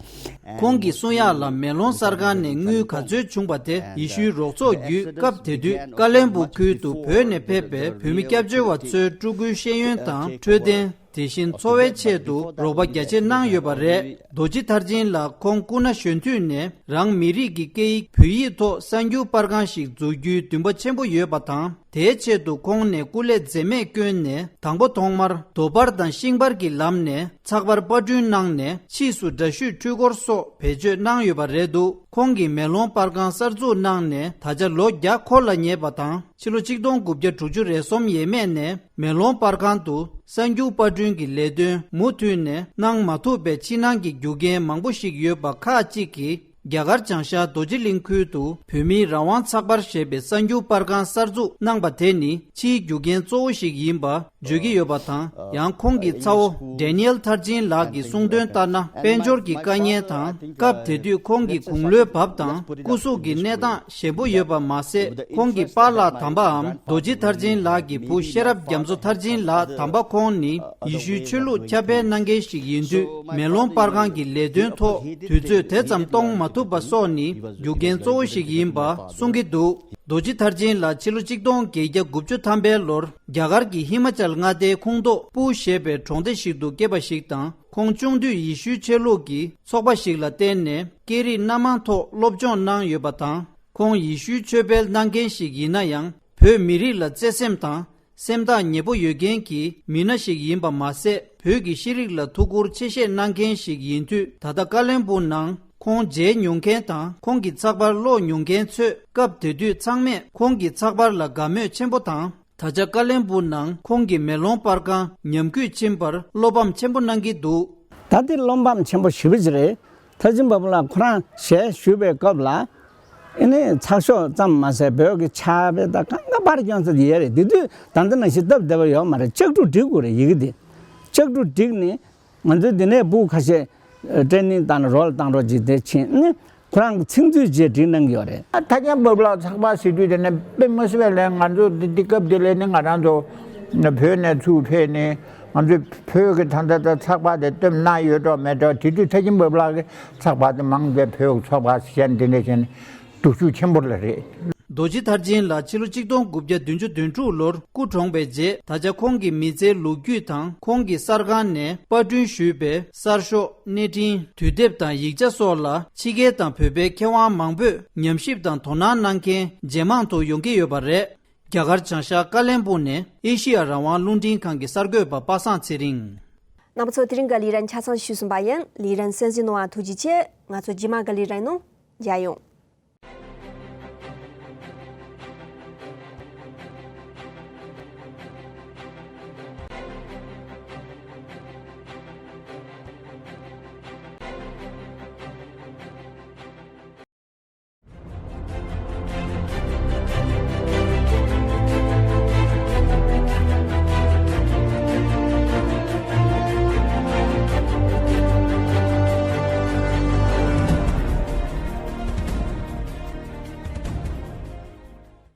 ཁོང་གིས་གསུང་ཡག་ལ། མེ་ལོང་གསར་ཁང་ནས་དངུལ་ག་ཚོད་བྱུང་པ་དེ་ཡེ་ཤུའི་རོགས་ཚོགས་བརྒྱུད། སྐབས་དེ་དུས་ཀ་ལན་སྦུག་ཁུལ་དུ་བོད་ནས་ཕེབས་པའི་བོད་མི་སྐྱབས་བཅོལ་བ་ཚོའི་ཕྲུ་གུའི་ཤེས་ཡོན་དང་འཕྲོད་བསྟེན། དེ་བཞིན་འཚོ་བའི་ཆེད་དུ་རོགས་པ་རྒྱ་ཆེ་གནང་ཡོད་པ་རེད། རྡོ་རྗེ་མཐར་ཕྱིན་ལགས་ཁོང་སྐུ་ན་གཞོན་དུས་ནས་རང་མི་རིགས་ཀྱི་སྐད་ཡིག་བོད་ཡིག་ཐོག་གསར་འགྱུར་པར་ཁང་ཞིག་འཛུགས་རྒྱུའི་འདུན་པ་ཆེན་པོ་ཡོད་པ་དང་། དེའི་ཆེད་དུ་ཁོང་ནས་སྐུ་ལས་འཛེམས་མེད་བསྐྱོན་ནས། དང་པོ་ཐོག་མར་རྡོ་པར་དང་ཤིང་པར་གྱི་ལམ་ནས་ཚགས་པར་པར་སྐྲུན་གནང་ནས། ཕྱིས་སུ་འདྲ་བཤུས་འཕྲུལ་འཁོར་སོགས་བེད་སྤྱོད་གནང་ཡོད་པ་རེད་འདུག། ཁོང་གིས་མེ་ལོང་པར་ཁང་གསར་འཛུགས་གནང་ནས་ད་ཆ་ལོ་བརྒྱ་འཁོར་ལ་ཉེ་བ་དང་། ཕྱི་ལོ་གཅིག་སྟོང་དགུ་བརྒྱ་དྲུག་ཅུ་རེ་གསུམ་ཡས་མས་ནས་མེ་ལོང་པར་ཁང་དུ་གསར་འགྱུར་པར་སྐྲུན་གྱི་ལས་དོན་མུ་མཐུད་ནས་གནང་མ་ཐུབ་པའི་ཕྱི་ནང་གི་རྒྱུ་རྐྱེན་མང་པོ་ཞིག་ཡོད་པ་ཁག་ཅིག་གིས། རྒྱ་གར་བྱང་ཤར་རྡོ་རྗེ་གླིང་ཁུལ་དུ་བོད་མིའི་རང་དབང་ཚགས་པར་ཞེས་པའི་གསར་འགྱུར་པར་ཁང་གསར་འཛུགས་གནང་པ་དེ་ནི་ཕྱིའི་རྒྱུ་རྐྱེན་གཙོ་བོ་ཞིག་ཡིན་པ་བརྗོད་ཀྱི་ཡོད་པ་དང་། ཡང་ཁོང་གི་ཚ་བོ་ཌེ་ནི་ཨེལ་ཐར་ཅིན་ལགས་ཀྱིས་གསུངས་དོན་ལྟར་ན། དཔལ་འབྱོར་གྱི་དཀའ་ངལ་དང་། སྐབས་དེ་དུས་ཁོང་གི་དགུང་ལོའི་བབ་དང་སྐུ་གཟུགས་ཀྱི་གནས་སྟངས་ཞན་པོ་ཡོད་པ་མ་ཟད། ཁོང་གི་པཱ་ལགས་དམ་པའམ་རྡོ་རྗེ་ཐར་ཅིན་ལགས་ཀྱི་བུ་ཤེས་རབ་རྒྱ་མཚོ་ཐར་ཅིན་ལགས་དམ་པ་ཁོང་ནི་ཡེ་ཤུའི་ཆོས་ལུགས་ཁྱབ་སྤེལ་གནང་མཁན་ཞིག་ཡིན་དུས། མེ་ལོང་པར་ཁང་གི་ལས་དོན་ཐོག་དུས་ཚོད་དེ་ཙམ་གཏོང་མ་ཐུབ་པ་སོགས་ནི་རྒྱུ་རྐྱེན་གཙོ་བོ་ཞིག་ཡིན་པ་གསུང་གི་འདུག་རྡོ་རྗེ་ཐར་ཅིན་ལགས་ཕྱི་ལོ་ཆིག་སྟོང་བརྒྱད་བརྒྱ་དགུ་བཅུ་ཐམ་པའི་ལོར་རྒྱ་གར་གྱི་ཧི་མ་ཅལ་མངའ་སྡེའི་ཁོངས་གཏོགས་སྤུ་ཞེས་པའི་གྲོང་སྡེ་ཞིག་ཏུ་སྐྱེས་པ་ཞིག་དང་། ཁོང་ཆུང་དུས་ཡེ་ཤུའི་ཆོས་ལུགས་ཀྱི་ཚོགས་པ་ཞིག་ལ་བརྟེན་ནས་སྐད་རིགས་སྣ་མང་ཐོག་སློབ་སྦྱོང་གནང་ཡོད་པ་དང་། ཁོང་ཡེ་ཤུའི་ཆོས་སྤེལ་གནང་མཁན་ཞིག་ཡིན་ན་ཡང་། བོད་མི་རིགས་ལ་བརྩེ་སེམས་དང་སེམས་ཐག་ཉེ་པོ་ཡོད་མཁན་གྱི་མི་སྣ་ཞིག་ཡིན་པ་མ་ཟད། བོད་ཀྱི་ཤེས་རིག་ལ་ཐུགས་ཁུར་ཆེ་བཞེས་གནང་མཁན་ཞིག་ཡིན་དུས། ད་ལྟ་ཀ་བློན་སྦུག་ནང་ཁོང་མཇལ་མྱོང་མཁན་དང་ཁོང་གི་ཚགས་པར་ཀློག་མྱོང་མཁན་ཚོས་སྐབས་དེ་དུས་ཚང་མས་ཁོང་གི་ཚགས་པར་ལ་དགའ་མོས་ཆེན་པོ་དང་། ད་ཆ་ཀ་བློན་སྦུག་ནང་ཁོང་གི་མེ་ལོང་པར་ཁང་ཉམས་རྒུད་ཕྱིན་པར་བློ་ཕམ་ཆེན་པོ་གནང་གི་འདུག་ད་དེ་བློ་ཕམ་ཆེན་པོ་ཞེ་པོ་ཅིག་རེད། ཐར་ཅིན་བྷ་བྷུ་ལགས་ཁོ་རང་ཞལ་བཞུགས་པའི་སྐབས་ལ། ཨེ་ནི་ཚགས་ཤོག་ཙམ་མ་ཟད་བོད་ཀྱི་ཕྱག་དཔེ་དང་གང་ག་པར་སྐྱོན་ཚར་ཡོད་རེད། དེ་དུས་ད་ལྟ་ནང་བཞིན་སྟབས་བདེ་བ་ཡོད་མ་རེད། ལྕགས་འབྲུ་བསྒྲིགས་དགོས་རེད། ཡི་གེ་འདི་ལྕགས་འབྲུ་བསྒྲིགས་ནས། ང་ཚོའི་འདི་ནས་སྦུག་ཁ་ཤས་ཨ་ཊེ་ནིང་བཏང་ནས་རོལ་བཏང་རོགས་བྱེད་དེ་ཕྱིན་ནི། ཁོ་རང་གི་ཚིག་མཛོད་རྗེས་འབྲི་གནང་གི་ཡོད་རེད། ཨ་ཐར་ཅིན་བྷ་བྷུ་ལགས་ཚགས་པར་ཟེར་དུས་དེ་ནས་དཔེ་མི་སྲིད་པའི་ལན། ང་ཚོ་འདི་འདི་སྐབས་འདི་ལས་ནི་ང་རང་ཚོ་བོད་ནས་ཚུར་ཕེབས་ནས་ང་ཚོའི་བོད་ཀྱི་ད་ལྟ་ད་ཚགས་པར་དེ་བཏོན་གནང་ཡོད་འགྲོ་མེད་འགྲོ། དེ་དུས་ཐར་ཅིན་བྷ་བྷུ་ལགས་ཀྱི་ཚགས་པར་དེ་མང་པའི་བོད་ཀྱི་ཚགས་པར་གཞན་འདི་འདྲ་བྱས་ནས་སྡུག་ཤུགས་ཆེན་པོ་ལ་རེད། རྡོ་རྗེ་ཐར་ཅིན་ལགས་ཕྱི་ལོ་ཆིག་སྟོང་དགུ་བརྒྱ་བདུན་ཅུ་དོན་དྲུག་ལོར་སྐུ་གྲོངས་པའི་རྗེས། ད་ཆ་ཁོང་གི་མི་ཚེའི་ལོ་རྒྱུས་དང་ཁོང་གི་གསར་ཁང་ནས་པར་སྐྲུན་ཞུས་པའི་གསར་ཤོག་གནས་འཕྲིན། དུས་དེབ་དང་ཡིག་ཆ་སོགས་ལ་ཕྱི་རྒྱལ་དང་བོད་པའི་མཁས་དབང་མང་པོས་ཉམས་ཞིབ་དང་དོ་སྣང་གནང་མཁན་ཇེ་མང་དུ་ཡོང་གི་ཡོད་པ་རེད། རྒྱ་གར་བྱང་ཤར་ཀ་ལན་སྦུག་ནས་ཨེ་ཤི་ཡ་རང་དབང་རླུང་འཕྲིན་ཁང་གི་གསར་འགོད་པ་པ་སངས་ཚེ་རིང་། རྣམ་པ་ཚོ། དེ་རིང་གི་ལས་རིམ་ཆ་ཚང་ཞུས་ཟིན་པ་ཡིན། ལས་རིམ་གསན་གཟིགས་གནང་བ་ཐུགས་རྗེ་ཆེ། ང་ཚོ་རྗེས་མ་གི་ལས་རིམ་ནང་མཇལ་ཡོང་།